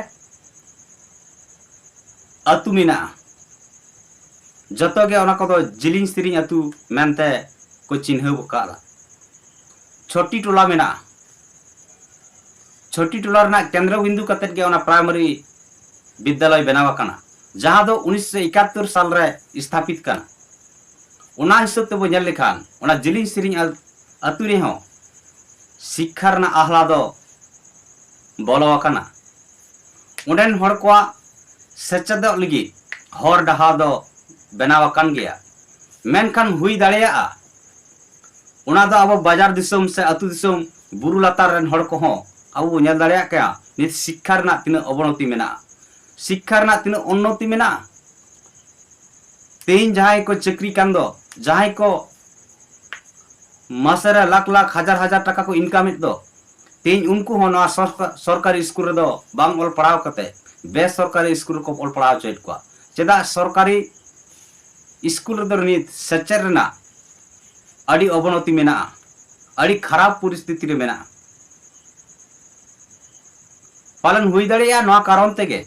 ᱟᱹᱛᱩ ᱢᱮᱱᱟᱜᱼᱟ᱾ ᱡᱚᱛᱚ ᱜᱮ ᱚᱱᱟ ᱠᱚᱫᱚ ᱡᱤᱞᱤᱧ ᱥᱮᱨᱮᱧ ᱟᱹᱛᱩ ᱢᱮᱱᱛᱮ ᱠᱚ ᱪᱤᱱᱦᱟᱹᱣ ᱟᱠᱟᱫᱟ᱾ ᱪᱷᱚᱴᱤ ᱴᱚᱞᱟ ᱢᱮᱱᱟᱜᱼᱟ᱾ ᱪᱷᱚᱴᱤ ᱴᱚᱞᱟ ᱨᱮᱱᱟᱜ ᱠᱮᱱᱫᱨᱚ ᱵᱤᱱᱫᱩ ᱠᱟᱛᱮᱫ ᱜᱮ ᱚᱱᱟ ᱯᱨᱟᱭᱢᱟᱨᱤ ᱵᱤᱫᱽᱫᱟᱞᱚᱭ ᱵᱮᱱᱟᱣ ᱟᱠᱟᱱᱟ, ᱡᱟᱦᱟᱸ ᱫᱚ ᱩᱱᱤᱥᱥᱚ ᱮᱠᱟᱛᱛᱳᱨ ᱥᱟᱞ ᱨᱮ ᱥᱛᱷᱟᱯᱤᱛ ᱠᱟᱱᱟ᱾ ᱚᱱᱟ ᱦᱤᱥᱟᱹᱵ ᱛᱮᱵᱚ ᱧᱮᱞ ᱞᱮᱠᱷᱟᱱ, ᱚᱱᱟ ᱡᱤᱞᱤᱧ ᱥᱮᱨᱮᱧ ᱟ-, ᱟᱹᱛᱩ ᱨᱮᱦᱚᱸ ᱥᱤᱠᱠᱷᱟ ᱨᱮᱱᱟᱜ ᱟᱦᱞᱟ ᱫᱚ ᱵᱚᱞᱚ ᱟᱠᱟᱱᱟ᱾ ᱚᱸᱰᱮᱱ ᱦᱚᱲ ᱠᱚᱣᱟᱜ ᱥᱮᱪᱮᱫᱚᱜ ᱞᱟᱹᱜᱤᱫ ᱦᱚᱨ ᱰᱟᱦᱟᱨ ᱫᱚ ᱵᱮᱱᱟᱣ ᱟᱠᱟᱱ ᱜᱮᱭᱟ᱾ ᱢᱮᱱᱠᱷᱟᱱ ᱦᱩᱭ ᱫᱟᱲᱮᱭᱟᱜᱼᱟ, ᱚᱱᱟ ᱫᱚ ᱟᱵᱚ ᱵᱟᱡᱟᱨ ᱫᱤᱥᱚᱢ ᱥᱮ ᱟᱹᱛᱩ ᱫᱤᱥᱚᱢ ᱵᱩᱨᱩ ᱞᱟᱛᱟᱨ ᱨᱮᱱ ᱦᱚᱲ ᱠᱚᱦᱚᱸ ᱟᱵᱚ ᱵᱚ ᱧᱮᱞ ᱫᱟᱲᱮᱭᱟᱜ ᱠᱟᱱᱟ, ᱱᱤᱛ ᱥᱤᱠᱠᱷᱟ ᱨᱮᱱᱟᱜ ᱛᱤᱱᱟᱹᱜ ᱚᱵᱚᱱᱚᱛᱤ ᱢᱮᱱᱟᱜᱼᱟ, ᱥᱤᱠᱠᱷᱟ ᱨᱮᱱᱟᱜ ᱛᱤᱱᱟᱹᱜ ᱩᱱᱱᱚᱛᱤ ᱢᱮᱱᱟᱜᱼᱟ᱾ ᱛᱮᱦᱮᱧ ᱡᱟᱦᱟᱸᱭ ᱠᱚ ᱪᱟᱹᱠᱨᱤ ᱠᱟᱱ ᱫᱚ, ᱡᱟᱦᱟᱸᱭ ᱠᱚ ᱢᱟᱥᱮ ᱨᱮ ᱞᱟᱠᱷ ᱞᱟᱠᱷ, ᱦᱟᱡᱟᱨ ᱦᱟᱡᱟᱨ ᱴᱟᱠᱟ ᱠᱚ ᱤᱱᱠᱟᱢᱮᱫ ᱫᱚ, ᱛᱮᱦᱮᱧ ᱩᱱᱠᱩ ᱦᱚᱸ ᱱᱚᱣᱟ ᱥᱚᱨᱠᱟ-, ᱥᱚᱨᱠᱟᱨᱤ ᱥᱠᱩᱞ ᱨᱮᱫᱚ ᱵᱟᱝ ᱚᱞ ᱯᱟᱲᱦᱟᱣ ᱠᱟᱛᱮ ᱵᱮᱥᱚᱨᱠᱟᱨᱤ ᱥᱠᱩᱞ ᱨᱮᱠᱚ ᱚᱞ ᱯᱟᱲᱦᱟᱣ ᱦᱚᱪᱚᱭᱮᱫ ᱠᱚᱣᱟ᱾ ᱪᱮᱫᱟᱜ? ᱥᱚᱨᱠᱟᱨᱤ ᱥᱠᱩᱞ ᱨᱮᱫᱚ ᱱᱤᱛ ᱥᱮᱪᱮᱫ ᱨᱮᱱᱟᱜ ᱟᱹᱰᱤ ᱚᱵᱚᱱᱚᱛᱤ ᱢᱮᱱᱟᱜᱼᱟ, ᱟᱹᱰᱤ ᱠᱷᱟᱨᱟᱯ ᱯᱚᱨᱤᱥᱛᱷᱤᱛᱤ ᱨᱮ ᱢᱮᱱᱟᱜᱼᱟ᱾ ᱯᱟᱞᱮᱱ ᱦᱩᱭ ᱫᱟᱲᱮᱭᱟᱜᱼᱟ ᱱᱚᱣᱟ ᱠᱟᱨᱚᱱ ᱛᱮᱜᱮ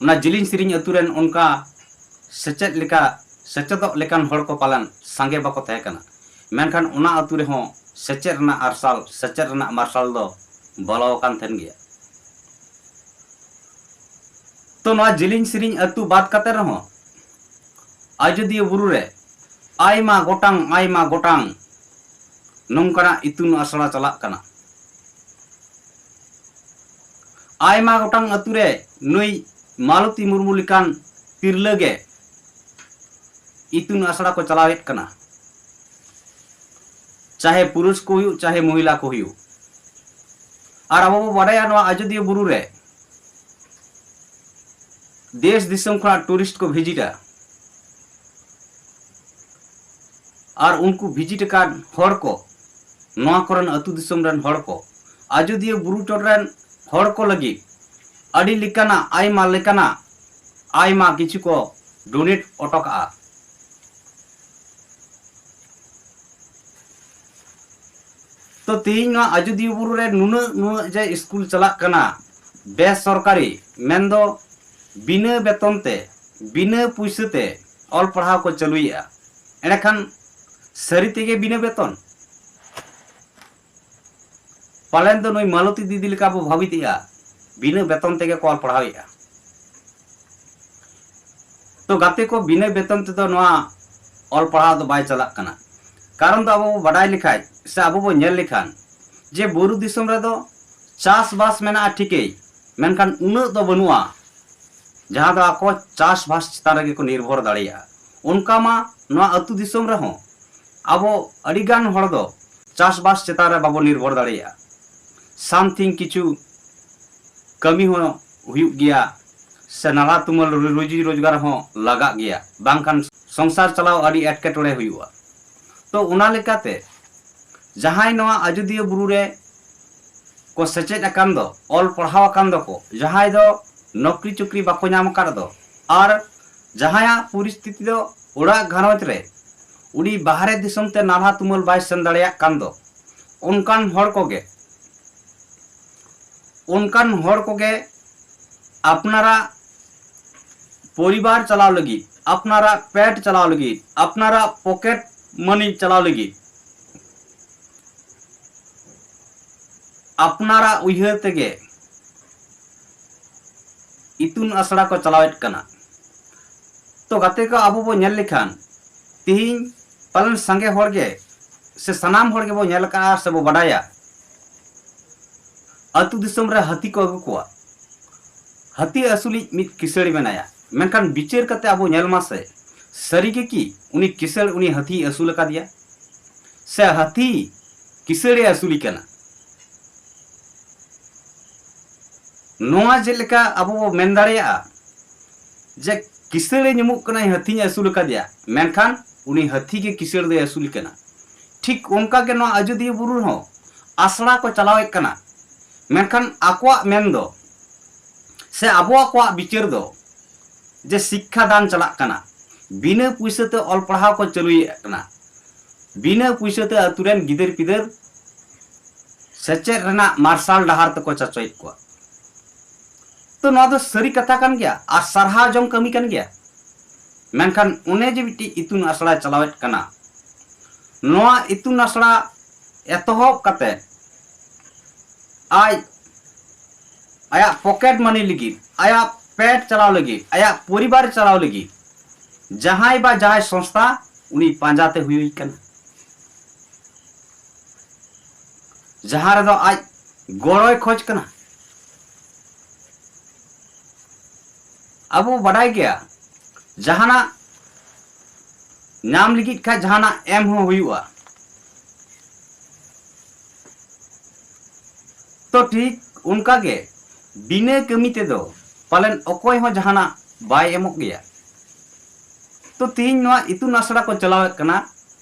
ᱚᱱᱟ ᱡᱤᱞᱤᱧ ᱥᱮᱨᱮᱧ ᱟᱹᱛᱩ ᱨᱮᱱ ᱚᱱᱠᱟ ᱥᱮᱪᱮᱫ ᱞᱮᱠᱟ, ᱥᱮᱪᱮᱫᱚᱜ ᱞᱮᱠᱟᱱ ᱦᱚᱲ ᱠᱚ ᱯᱟᱞᱮᱱ ᱥᱟᱸᱜᱮ ᱵᱟᱠᱚ ᱛᱟᱦᱮᱸ ᱠᱟᱱᱟ, ᱢᱮᱱᱠᱷᱟᱱ ᱚᱱᱟ ᱟᱹᱛᱩ ᱨᱮᱦᱚᱸ ᱥᱮᱪᱮᱫ ᱨᱮᱱᱟᱜ ᱟᱨᱥᱟᱞ, ᱥᱮᱪᱮᱫ ᱨᱮᱱᱟᱜ ᱢᱟᱨᱥᱟᱞ ᱫᱚ ᱵᱚᱞᱚ ᱟᱠᱟᱱ ᱛᱟᱦᱮᱱ ᱜᱮᱭᱟ᱾ ᱛᱚ, ᱱᱚᱣᱟ ᱡᱤᱞᱤᱧ ᱥᱮᱨᱮᱧ ᱟᱹᱛᱩ ᱵᱟᱫ ᱠᱟᱛᱮ ᱨᱮᱦᱚᱸ ᱟᱡᱚᱫᱤᱭᱟᱹ ᱵᱩᱨᱩ ᱨᱮ ᱟᱭᱢᱟ ᱜᱚᱴᱟᱝ, ᱟᱭᱢᱟ ᱜᱚᱴᱟᱝ ᱱᱚᱝᱠᱟᱱᱟᱜ ᱤᱛᱩᱱ ᱟᱥᱲᱟ ᱪᱟᱞᱟᱜ ᱠᱟᱱᱟ᱾ ᱟᱭᱢᱟ ᱜᱚᱴᱟᱝ ᱟᱹᱛᱩ ᱨᱮ ᱱᱩᱭ ᱢᱟᱞᱚᱛᱤ ᱢᱩᱨᱢᱩ ᱞᱮᱠᱟᱱ ᱛᱤᱨᱞᱟᱹ ᱜᱮ ᱤᱛᱩᱱ ᱟᱥᱲᱟ ᱠᱚ ᱪᱟᱞᱟᱣᱮᱫ ᱠᱟᱱᱟ, ᱪᱟᱦᱮ ᱯᱩᱨᱩᱥ ᱠᱚ ᱦᱩᱭᱩᱜ, ᱪᱟᱦᱮ ᱢᱚᱦᱤᱞᱟ ᱠᱚ ᱦᱩᱭᱩᱜ᱾ ᱟᱨ ᱟᱵᱚ ᱵᱚ ᱵᱟᱰᱟᱭᱟ, ᱱᱚᱣᱟ ᱟᱡᱚᱫᱤᱭᱟᱹ ᱵᱩᱨᱩ ᱨᱮ ᱫᱮᱥ ᱫᱤᱥᱚᱢ ᱠᱷᱚᱱᱟᱜ ᱴᱩᱨᱤᱥᱴ ᱠᱚ ᱵᱷᱤᱡᱤᱴᱟ᱾ ᱟᱨ ᱩᱱᱠᱩ ᱵᱷᱤᱡᱤᱴ ᱟᱠᱟᱱ ᱦᱚᱲ ᱠᱚ, ᱱᱚᱣᱟ ᱠᱚᱨᱮᱱ ᱟᱹᱛᱩ ᱫᱤᱥᱚᱢ ᱨᱮᱱ ᱦᱚᱲ ᱠᱚ, ᱟᱡᱚᱫᱤᱭᱟᱹ ᱵᱩᱨᱩ ᱪᱚᱴ ᱨᱮᱱ ᱦᱚᱲ ᱠᱚ ᱞᱟᱹᱜᱤᱫ ᱟᱹᱰᱤ ᱞᱮᱠᱟᱱᱟᱜ, ᱟᱭᱢᱟ ᱞᱮᱠᱟᱱᱟᱜ, ᱟᱭᱢᱟ ᱠᱤᱪᱷᱩ ᱠᱚ ᱰᱳᱱᱮᱴ ᱚᱴᱚ ᱠᱟᱜᱼᱟ᱾ ᱛᱚ, ᱛᱮᱦᱮᱧ ᱱᱚᱣᱟ ᱟᱡᱚᱫᱤᱭᱟᱹ ᱵᱩᱨᱩ ᱨᱮ ᱱᱩᱱᱟᱹᱜ, ᱱᱩᱱᱟᱹᱜ ᱡᱮ ᱥᱠᱩᱞ ᱪᱟᱞᱟᱜ ᱠᱟᱱᱟ ᱵᱮᱥᱚᱨᱠᱟᱨᱤ, ᱢᱮᱱᱫᱚ ᱵᱤᱱᱟᱹ ᱵᱮᱛᱚᱱ ᱛᱮ, ᱵᱤᱱᱟᱹ ᱯᱩᱭᱥᱟᱹ ᱛᱮ ᱚᱞ ᱯᱟᱲᱦᱟᱣ ᱠᱚ ᱪᱟᱹᱞᱩᱭᱮᱫᱼᱟ᱾ ᱮᱸᱰᱮᱠᱷᱟᱱ ᱥᱟᱹᱨᱤ ᱛᱮᱜᱮ ᱵᱤᱱᱟᱹ ᱵᱮᱛᱚᱱ? ᱯᱟᱞᱮᱱ ᱫᱚ ᱱᱩᱭ ᱢᱟᱞᱚᱛᱤ ᱫᱤᱫᱤ ᱞᱮᱠᱟ ᱵᱚ ᱵᱷᱟᱵᱤᱛᱮᱜᱼᱟ, ᱵᱤᱱᱟᱹ ᱵᱮᱛᱚᱱ ᱛᱮᱜᱮ ᱠᱚ ᱚᱞ ᱯᱟᱲᱦᱟᱣᱮᱫᱼᱟ᱾ ᱛᱚ ᱜᱟᱛᱮ ᱠᱚ, ᱵᱤᱱᱟᱹ ᱵᱮᱛᱚᱱ ᱛᱮᱫᱚ ᱱᱚᱣᱟ ᱚᱞ ᱯᱟᱲᱦᱟᱣ ᱫᱚ ᱵᱟᱭ ᱪᱟᱞᱟᱜ ᱠᱟᱱᱟ᱾ ᱠᱟᱨᱚᱱ ᱫᱚ ᱟᱵᱚ ᱵᱚ ᱵᱟᱰᱟᱭ ᱞᱮᱠᱷᱟᱡ ᱥᱮ ᱟᱵᱚ ᱵᱚ ᱧᱮᱞ ᱞᱮᱠᱷᱟᱱ ᱡᱮ ᱵᱩᱨᱩ ᱫᱤᱥᱚᱢ ᱨᱮᱫᱚ ᱪᱟᱥᱵᱟᱥ ᱢᱮᱱᱟᱜᱼᱟ ᱴᱷᱤᱠᱮᱭ, ᱢᱮᱱᱠᱷᱟᱱ ᱩᱱᱟᱹᱜ ᱫᱚ ᱵᱟᱹᱱᱩᱜᱼᱟ ᱡᱟᱦᱟᱸ ᱫᱚ ᱟᱠᱚ ᱪᱟᱥᱵᱟᱥ ᱪᱮᱛᱟᱱ ᱨᱮᱜᱮ ᱠᱚ ᱱᱤᱨᱵᱷᱚᱨ ᱫᱟᱲᱮᱭᱟᱜᱼᱟ᱾ ᱚᱱᱠᱟ ᱢᱟ ᱱᱚᱣᱟ ᱟᱹᱛᱩ ᱫᱤᱥᱚᱢ ᱨᱮᱦᱚᱸ ᱟᱵᱚ ᱟᱹᱰᱤᱜᱟᱱ ᱦᱚᱲ ᱫᱚ ᱪᱟᱥᱵᱟᱥ ᱪᱮᱛᱟᱱ ᱨᱮ ᱵᱟᱵᱚ ᱱᱤᱨᱵᱷᱚᱨ ᱫᱟᱲᱮᱭᱟᱜᱼᱟ᱾ Something ᱠᱤᱪᱷᱩ ᱠᱟᱹᱢᱤ ᱦᱚᱸ ᱦᱩᱭᱩᱜ ᱜᱮᱭᱟ, ᱥᱮ ᱱᱟᱞᱦᱟ ᱛᱩᱢᱟᱹᱞ ᱨᱩ-, ᱨᱩᱡᱤ ᱨᱳᱡᱽᱜᱟᱨ ᱦᱚᱸ ᱞᱟᱜᱟᱜ ᱜᱮᱭᱟ, ᱵᱟᱝᱠᱷᱟᱱ ᱥᱚᱝᱥᱟᱨ ᱪᱟᱞᱟᱣ ᱟᱹᱰᱤ ᱮᱴᱠᱮᱴᱚᱬᱮ ᱦᱩᱭᱩᱜᱼᱟ᱾ ᱛᱚ ᱚᱱᱟ ᱞᱮᱠᱟᱛᱮ ᱡᱟᱦᱟᱸᱭ ᱱᱚᱣᱟ ᱟᱡᱚᱫᱤᱭᱟᱹ ᱵᱩᱨᱩ ᱨᱮ ᱠᱚ ᱥᱮᱪᱮᱫ ᱟᱠᱟᱱ ᱫᱚ, ᱚᱞ ᱯᱟᱲᱦᱟᱣ ᱟᱠᱟᱱ ᱫᱚᱠᱚ, ᱡᱟᱦᱟᱸᱭ ᱫᱚ ᱱᱚᱠᱨᱤ ᱪᱩᱠᱨᱤ ᱵᱟᱠᱚ ᱧᱟᱢ ᱟᱠᱟᱫ ᱫᱚ, ᱟᱨ ᱡᱟᱦᱟᱸᱭᱟᱜ ᱯᱚᱨᱤᱥᱛᱷᱤᱛᱤ ᱫᱚ ᱚᱲᱟᱜ ᱜᱷᱟᱨᱚᱸᱡᱽ ᱨᱮ ᱩᱱᱤ ᱵᱟᱦᱨᱮ ᱫᱤᱥᱚᱢ ᱛᱮ ᱱᱟᱞᱦᱟ ᱛᱩᱢᱟᱹᱞ ᱵᱟᱭ ᱥᱮᱱ ᱫᱟᱲᱮᱭᱟᱜ ᱠᱟᱱ ᱫᱚ, ᱚᱱᱠᱟᱱ ᱦᱚᱲ ᱠᱚᱜᱮ, ᱚᱱᱠᱟᱱ ᱦᱚᱲ ᱠᱚᱜᱮ ᱟᱯᱱᱟᱨᱟᱜ ᱯᱚᱨᱤᱵᱟᱨ ᱪᱟᱞᱟᱣ ᱞᱟᱹᱜᱤᱫ, ᱟᱯᱱᱟᱨᱟᱜ ᱯᱮᱴ ᱪᱟᱞᱟᱣ ᱞᱟᱹᱜᱤᱫ, ᱟᱯᱱᱟᱨᱟᱜ ᱯᱚᱠᱮᱴ ᱢᱟᱹᱱᱤ ᱪᱟᱞᱟᱣ ᱞᱟᱹᱜᱤᱫ ᱟᱯᱱᱟᱨᱟᱜ ᱩᱭᱦᱟᱹᱨ ᱛᱮᱜᱮ ᱤᱛᱩᱱ ᱟᱥᱲᱟ ᱠᱚ ᱪᱟᱞᱟᱣᱮᱫ ᱠᱟᱱᱟ᱾ ᱛᱚ ᱜᱟᱛᱮ ᱠᱚ, ᱟᱵᱚ ᱵᱚ ᱧᱮᱞ ᱞᱮᱠᱷᱟᱱ ᱛᱤᱦᱤᱧ ᱯᱟᱞᱮᱱ ᱥᱟᱸᱜᱮ ᱦᱚᱲ ᱜᱮ ᱥᱮ ᱥᱟᱱᱟᱢ ᱦᱚᱲ ᱜᱮᱵᱚ ᱧᱮᱞ ᱟᱠᱟᱫᱼᱟ ᱥᱮ ᱵᱚ ᱵᱟᱰᱟᱭᱟ, ᱟᱹᱛᱩ ᱫᱤᱥᱚᱢ ᱨᱮ ᱦᱟᱹᱛᱤ ᱠᱚ ᱟᱹᱜᱩ ᱠᱚᱣᱟ᱾ ᱦᱟᱹᱛᱤ ᱟᱹᱥᱩᱞᱤᱡ ᱢᱤᱫ ᱠᱤᱥᱟᱹᱲ ᱢᱮᱱᱟᱭᱟ, ᱢᱮᱱᱠᱷᱟᱱ ᱵᱤᱪᱟᱹᱨ ᱠᱟᱛᱮ ᱟᱵᱚ ᱧᱮᱞ ᱢᱟᱥᱮ, ᱥᱟᱹᱨᱤ ᱜᱮ ᱠᱤ ᱩᱱᱤ ᱠᱤᱥᱟᱹᱲ ᱩᱱᱤ ᱦᱟᱹᱛᱤᱭ ᱟᱹᱥᱩᱞ ᱟᱠᱟᱫᱮᱭᱟ ᱥᱮ ᱦᱟᱹᱛᱤ ᱠᱤᱥᱟᱹᱲᱮ ᱟᱹᱥᱩᱞᱤ ᱠᱟᱱᱟ? ᱱᱚᱣᱟ ᱡᱮᱞᱮᱠᱟ ᱟᱵᱚ ᱵᱚ ᱢᱮᱱ ᱫᱟᱲᱮᱭᱟᱜᱼᱟ ᱡᱮ ᱠᱤᱥᱟᱹᱲᱮ ᱧᱩᱢᱩᱜ ᱠᱟᱱᱟᱭ, ᱦᱟᱹᱛᱤᱧ ᱟᱹᱥᱩᱞ ᱟᱠᱟᱫᱮᱭᱟ, ᱢᱮᱱᱠᱷᱟᱱ ᱩᱱᱤ ᱦᱟᱹᱛᱤ ᱜᱮ ᱠᱤᱥᱟᱹᱲ ᱫᱚᱭ ᱟᱹᱥᱩᱞ ᱠᱟᱱᱟ᱾ ᱴᱷᱤᱠ ᱚᱱᱠᱟ ᱜᱮ ᱱᱚᱣᱟ ᱟᱡᱚᱫᱤᱭᱟᱹ ᱵᱩᱨᱩ ᱨᱮᱦᱚᱸ ᱟᱥᱲᱟ ᱠᱚ ᱪᱟᱞᱟᱣᱮᱫ ᱠᱟᱱᱟ, ᱢᱮᱱᱠᱷᱟᱱ ᱟᱠᱚᱣᱟᱜ ᱢᱮᱱ ᱫᱚ ᱥᱮ ᱟᱵᱚ ᱟᱠᱚᱣᱟᱜ ᱵᱤᱪᱟᱹᱨ ᱫᱚ ᱡᱮ ᱥᱤᱠᱠᱷᱟ ᱫᱟᱱ ᱪᱟᱞᱟᱜ ᱠᱟᱱᱟ, ᱵᱤᱱᱟᱹ ᱯᱩᱭᱥᱟᱹ ᱛᱮ ᱚᱞ ᱯᱟᱲᱦᱟᱣ ᱠᱚ ᱪᱟᱹᱞᱩᱭᱮᱫ ᱠᱟᱱᱟ, ᱵᱤᱱᱟᱹ ᱯᱩᱭᱥᱟᱹ ᱛᱮ ᱟᱛᱩ ᱨᱮᱱ ᱜᱤᱫᱟᱹᱨ ᱯᱤᱫᱟᱹᱨ ᱥᱮᱪᱮᱫ ᱨᱮᱱᱟᱜ ᱢᱟᱨᱥᱟᱞ ᱰᱟᱦᱟᱨ ᱛᱮᱠᱚ ᱪᱟᱪᱚᱭᱮᱫ ᱠᱚᱣᱟ᱾ ᱛᱚ ᱱᱚᱣᱟ ᱫᱚ ᱥᱟᱹᱨᱤ ᱠᱟᱛᱷᱟ ᱠᱟᱱ ᱜᱮᱭᱟ ᱟᱨ ᱥᱟᱨᱦᱟᱣ ᱡᱚᱝ ᱠᱟᱹᱢᱤ ᱠᱟᱱ ᱜᱮᱭᱟ᱾ ᱢᱮᱱᱠᱷᱟᱱ ᱚᱱᱮ ᱡᱮ ᱢᱤᱫᱴᱤᱡ ᱤᱛᱩᱱ ᱟᱥᱲᱟᱭ ᱪᱟᱞᱟᱣᱮᱫ ᱠᱟᱱᱟ, ᱱᱚᱣᱟ ᱤᱛᱩᱱ ᱟᱥᱲᱟ ᱮᱛᱚᱦᱚᱵ ᱠᱟᱛᱮ ᱟᱡ ᱟᱭᱟᱜ ᱯᱚᱠᱮᱴ ᱢᱟᱹᱱᱤ ᱞᱟᱹᱜᱤᱫ, ᱟᱭᱟᱜ ᱯᱮᱴ ᱪᱟᱞᱟᱣ ᱞᱟᱹᱜᱤᱫ, ᱟᱭᱟᱜ ᱯᱚᱨᱤᱵᱟᱨ ᱪᱟᱞᱟᱣ ᱞᱟᱹᱜᱤᱫ ᱡᱟᱦᱟᱸᱭ ᱵᱟ ᱡᱟᱦᱟᱸᱭ ᱥᱚᱝᱥᱛᱷᱟ ᱩᱱᱤ ᱯᱟᱸᱡᱟᱛᱮ ᱦᱩᱭᱩᱭ ᱠᱟᱱᱟ, ᱡᱟᱦᱟᱸ ᱨᱮᱫᱚ ᱟᱡ ᱜᱚᱲᱚᱭ ᱠᱷᱚᱡᱽ ᱠᱟᱱᱟ᱾ ᱟᱵᱚ ᱵᱟᱰᱟᱭ ᱜᱮᱭᱟ, ᱡᱟᱦᱟᱱᱟᱜ ᱧᱟᱢ ᱞᱟᱹᱜᱤᱫ ᱠᱷᱟᱡ ᱡᱟᱦᱟᱱᱟᱜ ᱮᱢ ᱦᱚᱸ ᱦᱩᱭᱩᱜᱼᱟ᱾ ᱛᱚ ᱴᱷᱤᱠ ᱚᱱᱠᱟ ᱜᱮ ᱵᱤᱱᱟᱹ ᱠᱟᱹᱢᱤ ᱛᱮᱫᱚ ᱯᱟᱞᱮᱱ ᱚᱠᱚᱭ ᱦᱚᱸ ᱡᱟᱦᱟᱱᱟᱜ ᱵᱟᱭ ᱮᱢᱚᱜ ᱜᱮᱭᱟ᱾ ᱛᱚ ᱛᱮᱦᱮᱧ ᱱᱚᱣᱟ ᱤᱛᱩᱱ ᱟᱥᱲᱟ ᱠᱚ ᱪᱟᱞᱟᱣᱮᱫ ᱠᱟᱱᱟ,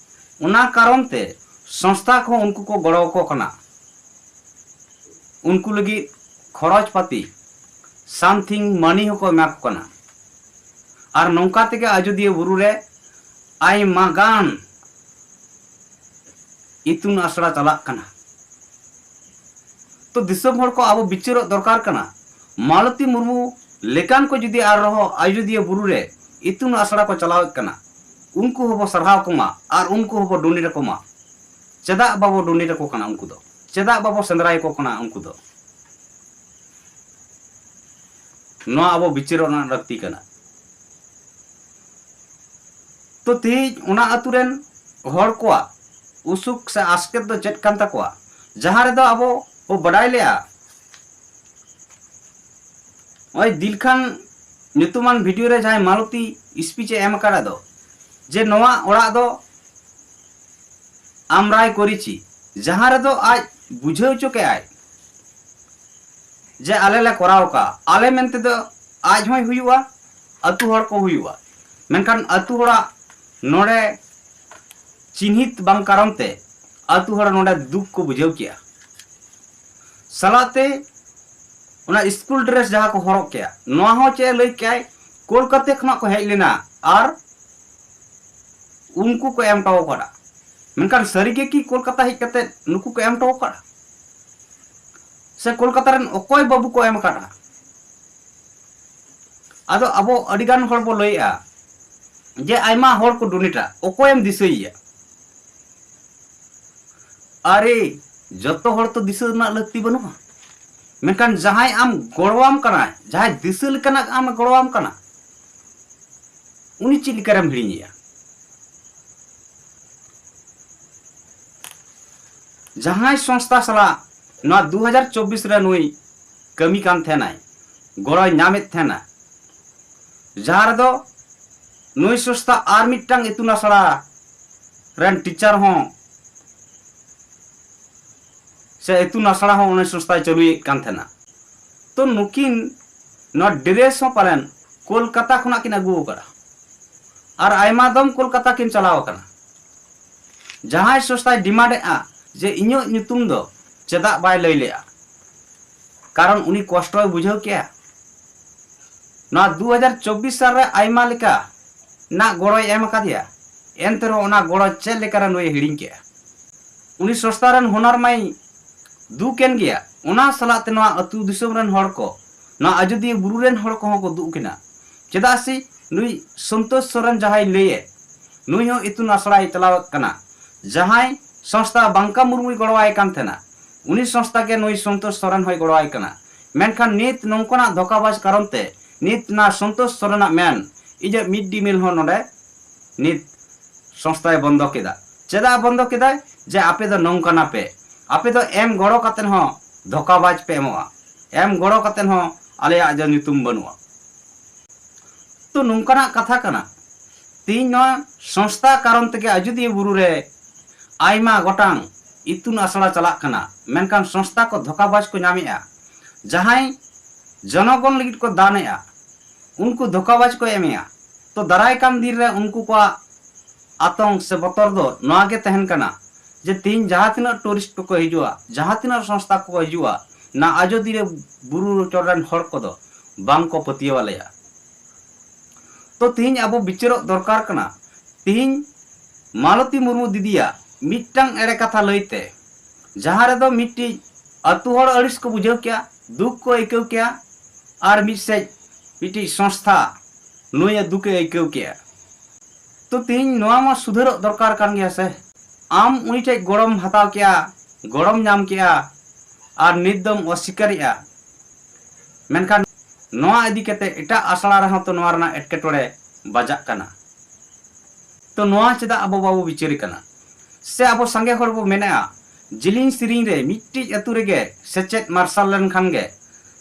ᱚᱱᱟ ᱠᱟᱨᱚᱱ ᱛᱮ ᱥᱚᱝᱥᱛᱷᱟ ᱠᱚᱦᱚᱸ ᱩᱱᱠᱩ ᱠᱚ ᱜᱚᱲᱚ ᱟᱠᱚ ᱠᱟᱱᱟ᱾ ᱩᱱᱠᱩ ᱞᱟᱹᱜᱤᱫ ᱠᱷᱚᱨᱚᱪ ᱯᱟᱹᱛᱤ something money ᱦᱚᱸᱠᱚ ᱮᱢᱟ ᱠᱚ ᱠᱟᱱᱟ᱾ ᱟᱨ ᱱᱚᱝᱠᱟ ᱛᱮᱜᱮ ᱟᱡᱳᱫᱤᱭᱟᱹ ᱵᱩᱨᱩ ᱨᱮ ᱟᱭᱢᱟ ᱜᱟᱱ ᱤᱛᱩᱱ ᱟᱥᱲᱟ ᱪᱟᱞᱟᱜ ᱠᱟᱱᱟ᱾ ᱛᱚ ᱫᱤᱥᱚᱢ ᱦᱚᱲ ᱠᱚ ᱟᱵᱚ ᱵᱤᱪᱟᱹᱨᱚᱜ ᱫᱚᱨᱠᱟᱨ ᱠᱟᱱᱟ᱾ ᱢᱟᱞᱚᱛᱤ ᱢᱩᱨᱢᱩ ᱞᱮᱠᱟᱱ ᱠᱚ ᱡᱩᱫᱤ ᱟᱨᱦᱚᱸ ᱟᱡᱳᱫᱤᱭᱟᱹ ᱵᱩᱨᱩ ᱨᱮ ᱤᱛᱩᱱ ᱟᱥᱲᱟ ᱠᱚ ᱪᱟᱞᱟᱣᱮᱫ ᱠᱟᱱᱟ, ᱩᱱᱠᱩ ᱦᱚᱸᱵᱚ ᱥᱟᱨᱦᱟᱣ ᱠᱚᱢᱟ ᱟᱨ ᱩᱱᱠᱩ ᱦᱚᱸᱵᱚ donate ᱟᱠᱚ ᱢᱟ᱾ ᱪᱮᱫᱟᱜ ᱵᱟᱵᱚ donate ᱟᱠᱚ ᱠᱟᱱᱟ ᱩᱱᱠᱩ ᱫᱚ? ᱪᱮᱫᱟᱜ ᱵᱟᱵᱚ ᱥᱮᱸᱫᱽᱨᱟᱭᱮᱫ ᱠᱚ ᱠᱟᱱᱟ ᱩᱱᱠᱩ ᱫᱚ? ᱱᱚᱣᱟ ᱟᱵᱚ ᱵᱤᱪᱟᱹᱨᱚᱜ ᱨᱮᱱᱟᱜ ᱞᱟᱹᱠᱛᱤ ᱠᱟᱱᱟ᱾ ᱛᱚ ᱛᱮᱦᱮᱧ ᱚᱱᱟ ᱟᱛᱳ ᱨᱮᱱ ᱦᱚᱲ ᱠᱚᱣᱟᱜ ᱩᱥᱩᱠ ᱥᱮ ᱟᱥᱠᱮᱛ ᱫᱚ ᱪᱮᱫ ᱠᱟᱱ ᱛᱟᱠᱚᱣᱟ, ᱡᱟᱦᱟᱸ ᱨᱮᱫᱚ ᱟᱵᱚ ᱵᱚ ᱵᱟᱰᱟᱭ ᱞᱮᱜᱼᱟ, ᱱᱚᱜᱼᱚᱭ ᱫᱤᱞᱠᱷᱟᱱ ᱧᱩᱛᱩᱢᱟᱱ video ᱨᱮ ᱡᱟᱦᱟᱸᱭ ᱢᱟᱞᱚᱛᱤ speech ᱮ ᱮᱢ ᱟᱠᱟᱫ ᱫᱚ, ᱡᱮ ᱱᱚᱣᱟ ᱚᱲᱟᱜ ᱫᱚ ᱟᱢᱨᱟᱭ ᱠᱚᱨᱤᱪᱤ, ᱡᱟᱦᱟᱸ ᱨᱮᱫᱚ ᱟᱡ ᱵᱩᱡᱷᱟᱹᱣ ᱦᱚᱪᱚ ᱠᱮᱜᱼᱟᱭ ᱡᱮ ᱟᱞᱮ ᱞᱮ ᱠᱚᱨᱟᱣ ᱠᱟᱜᱼᱟ, ᱟᱞᱮ ᱢᱮᱱᱛᱮ ᱫᱚ ᱟᱡ ᱦᱚᱸᱭ ᱦᱩᱭᱩᱜᱼᱟ, ᱟᱹᱛᱩ ᱦᱚᱲ ᱠᱚ ᱦᱩᱭᱩᱜᱼᱟ, ᱢᱮᱱᱠᱷᱟᱱ ᱟᱹᱛᱩ ᱦᱚᱲᱟᱜ ᱱᱚᱰᱮ ᱪᱤᱱᱦᱤᱛ ᱵᱟᱝ ᱠᱟᱨᱚᱱ ᱛᱮ ᱟᱹᱛᱩ ᱦᱚᱲ ᱱᱚᱰᱮ ᱫᱩᱠ ᱠᱚ ᱵᱩᱡᱷᱟᱹᱣ ᱠᱮᱜᱼᱟ᱾ ᱥᱟᱞᱟᱜ ᱛᱮ ᱚᱱᱟ ᱥᱠᱩᱞ dress ᱡᱟᱦᱟᱸ ᱠᱚ ᱦᱚᱨᱚᱜ ᱠᱮᱜᱼᱟ, ᱱᱚᱣᱟ ᱦᱚᱸ ᱪᱮᱫ ᱮ ᱞᱟᱹᱭ ᱠᱮᱜᱼᱟᱭ, ᱠᱳᱞᱠᱟᱛᱟ ᱠᱷᱚᱱᱟᱜ ᱠᱚ ᱦᱮᱡ ᱞᱮᱱᱟ ᱟᱨ ᱩᱱᱠᱩ ᱠᱚ ᱮᱢ ᱦᱚᱴᱚ ᱟᱠᱟᱫᱟ᱾ ᱢᱮᱱᱠᱷᱟᱱ ᱥᱟᱹᱨᱤᱜᱮ ᱠᱤ ᱠᱳᱞᱠᱟᱛᱟ ᱦᱮᱡ ᱠᱟᱛᱮ ᱱᱩᱠᱩ ᱠᱚ ᱮᱢ ᱦᱚᱴᱚ ᱟᱠᱟᱫᱟ? ᱥᱮ ᱠᱳᱞᱠᱟᱛᱟ ᱨᱮᱱ ᱚᱠᱚᱭ ᱵᱟᱹᱵᱩ ᱠᱚ ᱮᱢ ᱟᱠᱟᱫᱟ? ᱟᱫᱚ ᱟᱵᱚ ᱟᱹᱰᱤᱜᱟᱱ ᱦᱚᱲ ᱵᱚ ᱞᱟᱹᱭᱮᱜᱼᱟ ᱡᱮ ᱟᱭᱢᱟ ᱦᱚᱲ ᱠᱚ donate ᱟ, ᱚᱠᱚᱭᱮᱢ ᱫᱤᱥᱟᱹᱭᱮᱭᱟ? ᱟᱨᱮ, ᱡᱚᱛᱚ ᱦᱚᱲ ᱛᱚ ᱫᱤᱥᱟᱹ ᱨᱮᱱᱟᱜ ᱞᱟᱹᱠᱛᱤ ᱵᱟᱹᱱᱩᱜᱼᱟ᱾ ᱢᱮᱱᱠᱷᱟᱱ ᱡᱟᱦᱟᱸᱭ ᱟᱢ ᱜᱚᱲᱚᱣᱟᱢ ᱠᱟᱱᱟᱭ, ᱡᱟᱦᱟᱸᱭ ᱫᱤᱥᱟᱹ ᱞᱮᱠᱟᱱᱟᱜ ᱟᱢ ᱜᱚᱲᱚᱣᱟᱢ ᱠᱟᱱᱟ, ᱩᱱᱤ ᱪᱮᱫ ᱞᱮᱠᱟᱨᱮᱢ ᱦᱤᱲᱤᱧᱮᱭᱟ? ᱡᱟᱦᱟᱸᱭ ᱥᱚᱝᱥᱛᱷᱟ ᱥᱟᱞᱟᱜ ᱱᱚᱣᱟ ᱫᱩ ᱦᱟᱡᱟᱨ ᱪᱚᱵᱵᱤᱥ ᱨᱮ ᱱᱩᱭ ᱠᱟᱹᱢᱤ ᱠᱟᱱ ᱛᱟᱦᱮᱱᱟᱭ, ᱜᱚᱲᱚᱭ ᱧᱟᱢᱮᱫ ᱛᱟᱦᱮᱱᱟ, ᱡᱟᱦᱟᱸ ᱨᱮᱫᱚ ᱱᱩᱭ ᱥᱚᱝᱥᱛᱷᱟ ᱟᱨ ᱢᱤᱫᱴᱟᱝ ᱤᱛᱩᱱ ᱟᱥᱲᱟ ᱨᱮᱱ ᱴᱤᱪᱟᱨ ᱦᱚᱸ ᱥᱮ ᱤᱛᱩᱱ ᱟᱥᱲᱟ ᱦᱚᱸ ᱩᱱᱤ ᱥᱚᱝᱥᱛᱷᱟᱭ ᱪᱟᱹᱞᱩᱭᱮᱫ ᱠᱟᱱ ᱛᱟᱦᱮᱱᱟ᱾ ᱛᱚ ᱱᱩᱠᱤᱱ ᱱᱚᱣᱟ ᱰᱨᱮᱥ ᱦᱚᱸ ᱯᱟᱞᱮᱱ ᱠᱳᱞᱠᱟᱛᱟ ᱠᱷᱚᱱᱟᱜ ᱠᱤᱱ ᱟᱹᱜᱩ ᱟᱠᱟᱫᱟ᱾ ᱟᱨ ᱟᱭᱢᱟ ᱫᱚᱢ ᱠᱳᱞᱠᱟᱛᱟ ᱠᱤᱱ ᱪᱟᱞᱟᱣ ᱟᱠᱟᱱᱟ᱾ ᱡᱟᱦᱟᱸᱭ ᱥᱚᱝᱥᱛᱷᱟᱭ ᱰᱤᱢᱟᱱᱰ ᱮᱫᱼᱟ ᱡᱮ ᱤᱧᱟᱹᱜ ᱧᱩᱛᱩᱢ ᱫᱚ ᱪᱮᱫᱟᱜ ᱵᱟᱭ ᱞᱟᱹᱭ ᱞᱮᱫᱼᱟ, ᱠᱟᱨᱚᱱ ᱩᱱᱤ ᱠᱚᱥᱴᱚᱭ ᱵᱩᱡᱷᱟᱹᱣ ᱠᱮᱜᱼᱟ᱾ ᱱᱚᱣᱟ ᱫᱩ ᱦᱟᱡᱟᱨ ᱪᱚᱵᱵᱤᱥ ᱥᱟᱞ ᱨᱮ ᱟᱭᱢᱟ ᱞᱮᱠᱟ ᱨᱮᱱᱟᱜ ᱜᱚᱲᱚᱭ ᱮᱢ ᱟᱠᱟᱫᱮᱭᱟ, ᱮᱱᱛᱮ ᱨᱮᱦᱚᱸ ᱚᱱᱟ ᱜᱚᱲᱚ ᱪᱮᱫ ᱞᱮᱠᱟᱨᱮ ᱱᱩᱭᱮ ᱦᱤᱲᱤᱧ ᱠᱮᱜᱼᱟ? ᱩᱱᱤ ᱥᱚᱝᱥᱛᱷᱟ ᱨᱮᱱ ᱦᱚᱱᱟᱨ ᱢᱟᱭ ᱫᱩᱠ ᱮᱱ ᱜᱮᱭᱟ, ᱚᱱᱟ ᱥᱟᱞᱟᱜ ᱛᱮ ᱱᱚᱣᱟ ᱟᱹᱛᱩ ᱫᱤᱥᱚᱢ ᱨᱮᱱ ᱦᱚᱲ ᱠᱚ, ᱱᱚᱣᱟ ᱟᱡᱚᱫᱤᱭᱟᱹ ᱵᱩᱨᱩ ᱨᱮᱱ ᱦᱚᱲ ᱠᱚᱦᱚᱸ ᱠᱚ ᱫᱩᱠ ᱮᱱᱟ᱾ ᱪᱮᱫᱟᱜ ᱥᱮ ᱱᱩᱭ ᱥᱚᱱᱛᱳᱥ ᱥᱚᱨᱮᱱ ᱡᱟᱦᱟᱸᱭ ᱞᱟᱹᱭᱮᱫ, ᱱᱩᱭ ᱦᱚᱸ ᱤᱛᱩᱱ ᱟᱥᱲᱟᱭ ᱪᱟᱞᱟᱣᱮᱫ ᱠᱟᱱᱟ᱾ ᱡᱟᱦᱟᱸᱭ ᱥᱚᱝᱥᱛᱷᱟ ᱵᱟᱝᱠᱟ ᱢᱩᱨᱢᱩᱭ ᱜᱚᱲᱚᱣᱟᱭ ᱠᱟᱱ ᱛᱟᱦᱮᱱᱟ, ᱩᱱᱤ ᱥᱚᱝᱥᱛᱷᱟ ᱜᱮ ᱱᱩᱭ ᱥᱚᱱᱛᱳᱥ ᱥᱚᱨᱮᱱ ᱦᱚᱸᱭ ᱜᱚᱲᱚᱣᱟᱭ ᱠᱟᱱᱟ᱾ ᱢᱮᱱᱠᱷᱟᱱ ᱱᱤᱛ ᱱᱚᱝᱠᱟᱱᱟᱜ ᱫᱷᱳᱠᱟᱵᱟᱡᱽ ᱠᱟᱨᱚᱱ ᱛᱮ ᱱᱤᱛ ᱱᱟ ᱥᱚᱱᱛᱳᱥ ᱥᱚᱨᱮᱱᱟᱜ ᱢᱮᱱ, ᱤᱧᱟᱹᱜ ᱢᱤᱰ ᱰᱮ ᱢᱤᱞ ᱦᱚᱸ ᱱᱚᱰᱮ ᱱᱤᱛ ᱥᱚᱝᱥᱛᱷᱟᱭ ᱵᱚᱱᱫᱚ ᱠᱮᱫᱟ᱾ ᱪᱮᱫᱟᱜ ᱵᱚᱱᱫᱚ ᱠᱮᱫᱟᱭ? ᱡᱮ ᱟᱯᱮ ᱫᱚ ᱱᱚᱝᱠᱟᱱᱟ ᱯᱮ, ᱟᱯᱮ ᱫᱚ ᱮᱢ ᱜᱚᱲᱚ ᱠᱟᱛᱮ ᱦᱚᱸ ᱫᱷᱳᱠᱟᱵᱟᱡᱽ ᱯᱮ ᱮᱢᱚᱜᱼᱟ, ᱮᱢ ᱜᱚᱲᱚ ᱠᱟᱛᱮ ᱦᱚᱸ ᱟᱞᱮᱭᱟᱜ ᱫᱚ ᱧᱩᱛᱩᱢ ᱵᱟᱹᱱᱩᱜᱼᱟ᱾ ᱛᱚ ᱱᱚᱝᱠᱟᱱᱟᱜ ᱠᱟᱛᱷᱟ ᱠᱟᱱᱟ᱾ ᱛᱮᱦᱮᱧ ᱱᱚᱣᱟ ᱥᱚᱝᱥᱛᱷᱟ ᱠᱟᱨᱚᱱ ᱛᱮᱜᱮ ᱟᱡᱚᱫᱤᱭᱟᱹ ᱵᱩᱨᱩ ᱨᱮ ᱟᱭᱢᱟ ᱜᱚᱴᱟᱝ ᱤᱛᱩᱱ ᱟᱥᱲᱟ ᱪᱟᱞᱟᱜ ᱠᱟᱱᱟ, ᱢᱮᱱᱠᱷᱟᱱ ᱥᱚᱝᱥᱛᱷᱟ ᱠᱚ ᱫᱷᱳᱠᱟᱵᱟᱡᱽ ᱠᱚ ᱧᱟᱢᱮᱜᱼᱟ᱾ ᱡᱟᱦᱟᱸᱭ ᱡᱚᱱᱚᱜᱚᱱ ᱞᱟᱹᱜᱤᱫ ᱠᱚ ᱫᱟᱱᱮᱜᱼᱟ, ᱩᱱᱠᱩ ᱫᱷᱳᱠᱟᱵᱟᱡᱽ ᱠᱚ ᱮᱢᱮᱜᱼᱟ᱾ ᱛᱚ ᱫᱟᱨᱟᱭ ᱠᱟᱱ ᱫᱤᱱ ᱨᱮ ᱩᱱᱠᱩ ᱠᱚᱣᱟᱜ ᱟᱛᱚᱝ ᱥᱮ ᱵᱚᱛᱚᱨ ᱫᱚ ᱱᱚᱣᱟ ᱜᱮ ᱛᱟᱦᱮᱱ ᱠᱟᱱᱟ ᱡᱮ ᱛᱮᱦᱮᱧ ᱡᱟᱦᱟᱸ ᱛᱤᱱᱟᱹᱜ ᱴᱩᱨᱤᱥᱴ ᱠᱚᱠᱚ ᱦᱤᱡᱩᱜᱼᱟ, ᱡᱟᱦᱟᱸ ᱛᱤᱱᱟᱹᱜ ᱥᱚᱝᱥᱛᱷᱟ ᱠᱚᱠᱚ ᱦᱤᱡᱩᱜᱼᱟ, ᱱᱟ ᱟᱡᱚᱫᱤᱭᱟᱹ ᱵᱩᱨᱩ ᱪᱚᱴ ᱨᱮᱱ ᱦᱚᱲ ᱠᱚᱫᱚ ᱵᱟᱝ ᱠᱚ ᱯᱟᱹᱛᱭᱟᱹᱣ ᱟᱞᱮᱭᱟ᱾ ᱛᱚ ᱛᱮᱦᱮᱧ ᱟᱵᱚ ᱵᱤᱪᱟᱹᱨᱚᱜ ᱫᱚᱨᱠᱟᱨ ᱠᱟᱱᱟ᱾ ᱛᱮᱦᱮᱧ ᱢᱟᱞᱚᱛᱤ ᱢᱩᱨᱢᱩ ᱫᱤᱫᱤᱭᱟᱜ ᱢᱤᱫᱴᱟᱝ ᱮᱲᱮ ᱠᱟᱛᱷᱟ ᱞᱟᱹᱭᱛᱮ, ᱡᱟᱦᱟᱸ ᱨᱮᱫᱚ ᱢᱤᱫᱴᱤᱡ ᱟᱹᱛᱩ ᱦᱚᱲ ᱟᱹᱲᱤᱥ ᱠᱚ ᱵᱩᱡᱷᱟᱹᱣ ᱠᱮᱜᱼᱟ, ᱫᱩᱠ ᱠᱚ ᱟᱹᱭᱠᱟᱹᱣ ᱠᱮᱜᱼᱟ, ᱟᱨ ᱢᱤᱫ ᱥᱮᱫ ᱢᱤᱫᱴᱤᱡ ᱥᱚᱝᱥᱛᱷᱟ ᱱᱩᱭᱟᱜ ᱫᱩᱠᱮ ᱟᱹᱭᱠᱟᱹᱣ ᱠᱮᱜᱼᱟ᱾ ᱛᱚ ᱛᱮᱦᱮᱧ ᱱᱚᱣᱟ ᱢᱟ ᱥᱩᱫᱷᱟᱹᱨᱚᱜ ᱫᱚᱨᱠᱟᱨ ᱠᱟᱱ ᱜᱮᱭᱟ ᱥᱮ? ᱟᱢ ᱩᱱᱤ ᱴᱷᱮᱡ ᱜᱚᱲᱚᱢ ᱦᱟᱛᱟᱣ ᱠᱮᱜᱼᱟ, ᱜᱚᱲᱚᱢ ᱧᱟᱢ ᱠᱮᱜᱼᱟ, ᱟᱨ ᱱᱤᱛ ᱫᱚᱢ ᱚᱥᱤᱠᱟᱨᱮᱜᱼᱟ᱾ ᱢᱮᱱᱠᱷᱟᱱ ᱱᱚᱣᱟ ᱤᱫᱤ ᱠᱟᱛᱮ ᱮᱴᱟᱜ ᱟᱥᱲᱟ ᱨᱮᱦᱚᱸ ᱛᱚ ᱱᱚᱣᱟ ᱨᱮᱱᱟᱜ ᱮᱴᱠᱮᱴᱚᱬᱮ ᱵᱟᱡᱟᱜ ᱠᱟᱱᱟ᱾ ᱛᱚ ᱱᱚᱣᱟ ᱪᱮᱫᱟᱜ ᱟᱵᱚ ᱵᱟᱵᱚ ᱵᱤᱪᱟᱹᱨ ᱠᱟᱱᱟ? ᱥᱮ ᱟᱵᱚ ᱥᱟᱸᱜᱮ ᱦᱚᱲ ᱵᱚ ᱢᱮᱱᱮᱜᱼᱟ, ᱡᱤᱞᱤᱧ ᱥᱮᱨᱮᱧ ᱨᱮ ᱢᱤᱫᱴᱤᱡ ᱟᱹᱛᱩ ᱨᱮᱜᱮ ᱥᱮᱪᱮᱫ ᱢᱟᱨᱥᱟᱞ ᱞᱮᱱᱠᱷᱟᱱ ᱜᱮ,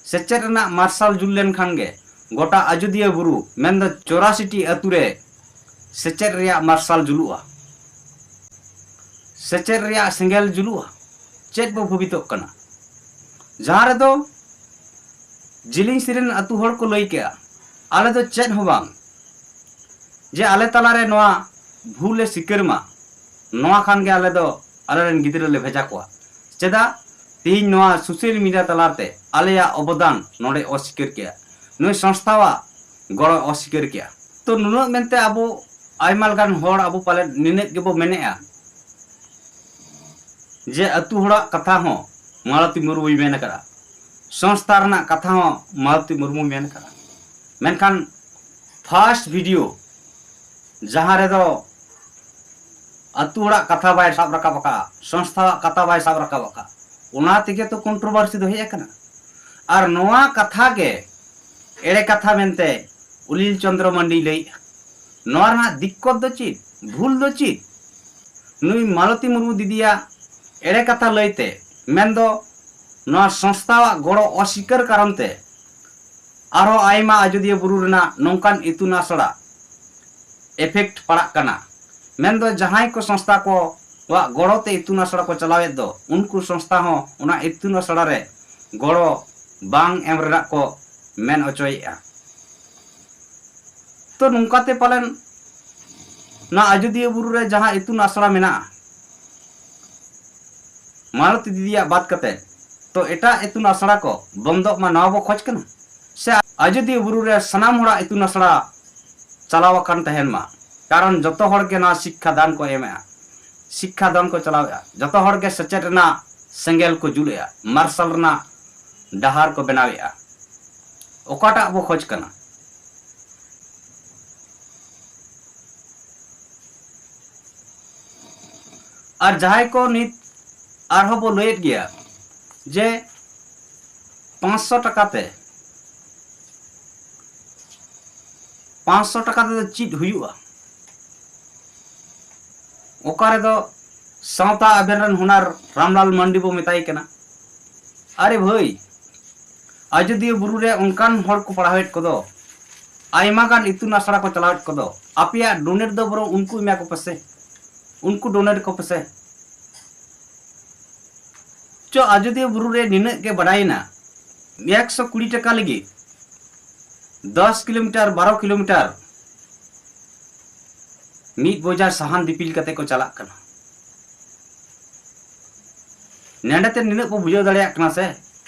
ᱥᱮᱪᱮᱫ ᱨᱮᱱᱟᱜ ᱢᱟᱨᱥᱟᱞ ᱡᱩᱞ ᱞᱮᱱᱠᱷᱟᱱ ᱜᱮ ᱜᱚᱴᱟ ᱟᱡᱚᱫᱤᱭᱟᱹ ᱵᱩᱨᱩ ᱢᱮᱱᱫᱚ ᱪᱚᱨᱟᱥᱤᱴᱤ ᱟᱹᱛᱩ ᱨᱮ ᱥᱮᱪᱮᱫ ᱨᱮᱭᱟᱜ ᱢᱟᱨᱥᱟᱞ ᱡᱩᱞᱩᱜᱼᱟ, ᱥᱮᱪᱮᱫ ᱨᱮᱭᱟᱜ ᱥᱮᱸᱜᱮᱞ ᱡᱩᱞᱩᱜᱼᱟ᱾ ᱪᱮᱫ ᱵᱚ ᱵᱷᱟᱹᱵᱤᱛᱚᱜ ᱠᱟᱱᱟ? ᱡᱟᱦᱟᱸ ᱨᱮᱫᱚ ᱡᱤᱞᱤᱧ ᱥᱮᱨᱮᱧ ᱟᱹᱛᱩ ᱦᱚᱲ ᱠᱚ ᱞᱟᱹᱭ ᱠᱮᱜᱼᱟ, ᱟᱞᱮ ᱫᱚ ᱪᱮᱫ ᱦᱚᱸ ᱵᱟᱝ, ᱡᱮ ᱟᱞᱮ ᱛᱟᱞᱟᱨᱮ ᱱᱚᱣᱟ ᱵᱷᱩᱞ ᱞᱮ ᱥᱤᱠᱟᱹᱨ ᱢᱟ, ᱱᱚᱣᱟ ᱠᱷᱟᱱ ᱜᱮ ᱟᱞᱮ ᱫᱚ ᱟᱞᱮᱨᱮᱱ ᱜᱤᱫᱽᱨᱟᱹ ᱞᱮ ᱵᱷᱮᱡᱟ ᱠᱚᱣᱟ᱾ ᱪᱮᱫᱟᱜ ᱛᱮᱦᱮᱧ ᱱᱚᱣᱟ ᱥᱳᱥᱟᱞ ᱢᱤᱰᱤᱭᱟ ᱛᱟᱞᱟᱛᱮ ᱟᱞᱮᱭᱟᱜ ᱚᱵᱚᱫᱟᱱ ᱱᱚᱰᱮ ᱚᱥᱤᱠᱟᱹᱨ ᱠᱮᱜᱼᱟ, ᱱᱩᱭ ᱥᱚᱝᱥᱛᱷᱟᱣᱟᱜ ᱜᱚᱲᱚ ᱚᱥᱤᱠᱟᱹᱨ ᱠᱮᱜᱼᱟ? ᱛᱚ ᱱᱩᱱᱟᱹᱜ ᱢᱮᱱᱛᱮ ᱟᱵᱚ ᱟᱭᱢᱟ ᱞᱮᱠᱟᱱ ᱦᱚᱲ ᱟᱵᱚ ᱯᱟᱞᱮᱫ ᱱᱤᱱᱟᱹᱜ ᱜᱮᱵᱚ ᱢᱮᱱᱮᱜᱼᱟ ᱡᱮ ᱟᱹᱛᱩ ᱦᱚᱲᱟᱜ ᱠᱟᱛᱷᱟ ᱦᱚᱸ ᱢᱟᱞᱚᱛᱤ ᱢᱩᱨᱢᱩᱭ ᱢᱮᱱ ᱟᱠᱟᱫᱼᱟ, ᱥᱚᱝᱥᱛᱷᱟ ᱨᱮᱱᱟᱜ ᱠᱟᱛᱷᱟ ᱦᱚᱸ ᱢᱟᱞᱚᱛᱤ ᱢᱩᱨᱢᱩᱭ ᱢᱮᱱ ᱟᱠᱟᱫᱼᱟ᱾ ᱢᱮᱱᱠᱷᱟᱱ ᱯᱷᱟᱥᱴ ᱵᱷᱤᱰᱤᱭᱳ ᱡᱟᱦᱟᱸ ᱨᱮᱫᱚ ᱟᱹᱛᱩ ᱦᱚᱲᱟᱜ ᱠᱟᱛᱷᱟ ᱵᱟᱭ ᱥᱟᱵ ᱨᱟᱠᱟᱵ ᱟᱠᱟᱫᱼᱟ, ᱥᱚᱝᱥᱛᱷᱟᱣᱟᱜ ᱠᱟᱛᱷᱟ ᱵᱟᱭ ᱥᱟᱵ ᱨᱟᱠᱟᱵ ᱟᱠᱟᱫᱼᱟ, ᱚᱱᱟ ᱛᱮᱜᱮ ᱛᱚ ᱠᱚᱱᱴᱨᱳᱵᱷᱟᱨᱥᱤ ᱫᱚ ᱦᱮᱡ ᱟᱠᱟᱱᱟ᱾ ᱟᱨ ᱱᱚᱣᱟ ᱠᱟᱛᱷᱟ ᱜᱮ ᱮᱲᱮ ᱠᱟᱛᱷᱟ ᱢᱮᱱᱛᱮ ᱩᱞᱤᱞ ᱪᱚᱱᱫᱨᱚ ᱢᱟᱱᱰᱤᱭ ᱞᱟᱹᱭᱮᱜᱼᱟ᱾ ᱱᱚᱣᱟ ᱨᱮᱱᱟᱜ ᱫᱤᱠᱠᱚᱛ ᱫᱚ ᱪᱮᱫ? ᱵᱷᱩᱞ ᱫᱚ ᱪᱮᱫ? ᱱᱩᱭ ᱢᱟᱞᱚᱛᱤ ᱢᱩᱨᱢᱩ ᱫᱤᱫᱤᱭᱟᱜ ᱮᱲᱮ ᱠᱟᱛᱷᱟ ᱞᱟᱹᱭᱛᱮ, ᱢᱮᱱᱫᱚ ᱱᱚᱣᱟ ᱥᱚᱝᱥᱛᱷᱟᱣᱟᱜ ᱜᱚᱲᱚ ᱚᱥᱤᱠᱟᱹᱨ ᱠᱟᱨᱚᱱ ᱛᱮ ᱟᱨᱦᱚᱸ ᱟᱭᱢᱟ ᱟᱡᱚᱫᱤᱭᱟᱹ ᱵᱩᱨᱩ ᱨᱮᱱᱟᱜ ᱱᱚᱝᱠᱟᱱ ᱤᱛᱩᱱ ᱟᱥᱲᱟ ᱮᱯᱷᱮᱠᱴ ᱯᱟᱲᱟᱜ ᱠᱟᱱᱟ᱾ ᱢᱮᱱᱫᱚ ᱡᱟᱦᱟᱸᱭ ᱠᱚ ᱥᱚᱝᱥᱛᱷᱟ ᱠᱚᱣᱟᱜ ᱜᱚᱲᱚ ᱛᱮ ᱤᱛᱩᱱ ᱟᱥᱲᱟ ᱠᱚ ᱪᱟᱞᱟᱣᱮᱫ ᱫᱚ, ᱩᱱᱠᱩ ᱥᱚᱝᱥᱛᱷᱟ ᱦᱚᱸ ᱚᱱᱟ ᱤᱛᱩᱱ ᱟᱥᱲᱟ ᱨᱮ ᱜᱚᱲᱚ ᱵᱟᱝ ᱮᱢ ᱨᱮᱱᱟᱜ ᱠᱚ ᱢᱮᱱ ᱚᱪᱚᱭᱮᱫᱼᱟ᱾ ᱛᱚ ᱱᱚᱝᱠᱟᱛᱮ ᱯᱟᱞᱮᱱ ᱱᱚᱣᱟ ᱟᱡᱚᱫᱤᱭᱟᱹ ᱵᱩᱨᱩ ᱨᱮ ᱡᱟᱦᱟᱸ ᱤᱛᱩᱱ ᱟᱥᱲᱟ ᱢᱮᱱᱟᱜᱼᱟ, ᱢᱟᱞᱚᱛᱤ ᱫᱤᱫᱤᱭᱟᱜ ᱵᱟᱫ ᱠᱟᱛᱮ, ᱛᱚ ᱮᱴᱟᱜ ᱤᱛᱩᱱ ᱟᱥᱲᱟ ᱠᱚ ᱵᱚᱱᱫᱚᱜ ᱢᱟ, ᱱᱚᱣᱟ ᱵᱚ ᱠᱷᱚᱡᱽ ᱠᱟᱱᱟ? ᱥᱮ ᱟᱡᱚᱫᱤᱭᱟᱹ ᱵᱩᱨᱩ ᱨᱮ ᱥᱟᱱᱟᱢ ᱦᱚᱲᱟᱜ ᱤᱛᱩᱱ ᱟᱥᱲᱟ ᱪᱟᱞᱟᱣ ᱟᱠᱟᱱ ᱛᱟᱦᱮᱱ ᱢᱟ? ᱠᱟᱨᱚᱱ ᱡᱚᱛᱚ ᱦᱚᱲ ᱜᱮ ᱱᱚᱣᱟ ᱥᱤᱠᱠᱷᱟ ᱫᱟᱱ ᱠᱚ ᱮᱢᱮᱜᱼᱟ, ᱥᱤᱠᱠᱷᱟ ᱫᱟᱱ ᱠᱚ ᱪᱟᱞᱟᱣᱮᱜᱼᱟ, ᱡᱚᱛᱚ ᱦᱚᱲ ᱜᱮ ᱥᱮᱪᱮᱫ ᱨᱮᱱᱟᱜ ᱥᱮᱸᱜᱮᱞ ᱠᱚ ᱡᱩᱞᱮᱜᱼᱟ, ᱢᱟᱨᱥᱟᱞ ᱨᱮᱱᱟᱜ ᱰᱟᱦᱟᱨ ᱠᱚ ᱵᱮᱱᱟᱣᱮᱜᱼᱟ᱾ ᱚᱠᱟᱴᱟᱜ ᱵᱚ ᱠᱷᱚᱡᱽ ᱠᱟᱱᱟ? ᱟᱨ ᱡᱟᱦᱟᱸᱭ ᱠᱚ ᱱᱤᱛ ᱟᱨᱦᱚᱸ ᱵᱚ ᱞᱟᱹᱭᱮᱫ ᱜᱮᱭᱟ ᱡᱮ ᱯᱟᱸᱪᱥᱚ ᱴᱟᱠᱟ ᱛᱮ, ᱯᱟᱸᱪᱥᱚ ᱴᱟᱠᱟ ᱛᱮᱫᱚ ᱪᱮᱫ ᱦᱩᱭᱩᱜᱼᱟ? ᱚᱠᱟ ᱨᱮᱫᱚ ᱥᱟᱶᱛᱟ ᱟᱵᱮᱱ ᱨᱮᱱ ᱦᱚᱱᱟᱨ ᱨᱟᱢᱞᱟᱞ ᱢᱟᱱᱰᱤ ᱵᱚ ᱢᱮᱛᱟᱭ ᱠᱟᱱᱟ, ᱟᱨᱮ ᱵᱷᱟᱹᱭ, ᱟᱡᱚᱫᱤᱭᱟᱹ ᱵᱩᱨᱩ ᱨᱮ ᱚᱱᱠᱟᱱ ᱦᱚᱲ ᱠᱚ ᱯᱟᱲᱦᱟᱣᱮᱫ ᱠᱚᱫᱚ, ᱟᱭᱢᱟ ᱜᱟᱱ ᱤᱛᱩᱱ ᱟᱥᱲᱟ ᱠᱚ ᱪᱟᱞᱟᱣᱮᱫ ᱠᱚᱫᱚ, ᱟᱯᱮᱭᱟᱜ ᱰᱳᱱᱮᱴ ᱫᱚ ᱵᱚᱨᱚᱝ ᱩᱱᱠᱩ ᱮᱢᱟ ᱠᱚᱯᱮ ᱥᱮ, ᱩᱱᱠᱩ ᱰᱳᱱᱮᱴ ᱠᱚᱯᱮ ᱥᱮ᱾ ᱪᱚ, ᱟᱡᱚᱫᱤᱭᱟᱹ ᱵᱩᱨᱩ ᱨᱮ ᱱᱤᱱᱟᱹᱜ ᱜᱮ ᱵᱟᱰᱟᱭᱮᱱᱟ, ᱮᱠᱥᱚ ᱠᱩᱲᱤ ᱴᱟᱠᱟ ᱞᱟᱹᱜᱤᱫ ᱫᱚᱥ ᱠᱤᱞᱳᱢᱤᱴᱟᱨ, ᱵᱟᱨᱚ ᱠᱤᱞᱳᱢᱤᱴᱟᱨ ᱢᱤᱫ ᱵᱚᱡᱷᱟ ᱥᱟᱦᱟᱱ ᱫᱤᱯᱤᱞ ᱠᱟᱛᱮ ᱠᱚ ᱪᱟᱞᱟᱜ ᱠᱟᱱᱟ᱾ ᱱᱮᱰᱮ ᱛᱮ ᱱᱤᱱᱟᱹᱜ ᱵᱚ ᱵᱩᱡᱷᱟᱹᱣ ᱫᱟᱲᱮᱭᱟᱜ ᱠᱟᱱᱟ ᱥᱮ,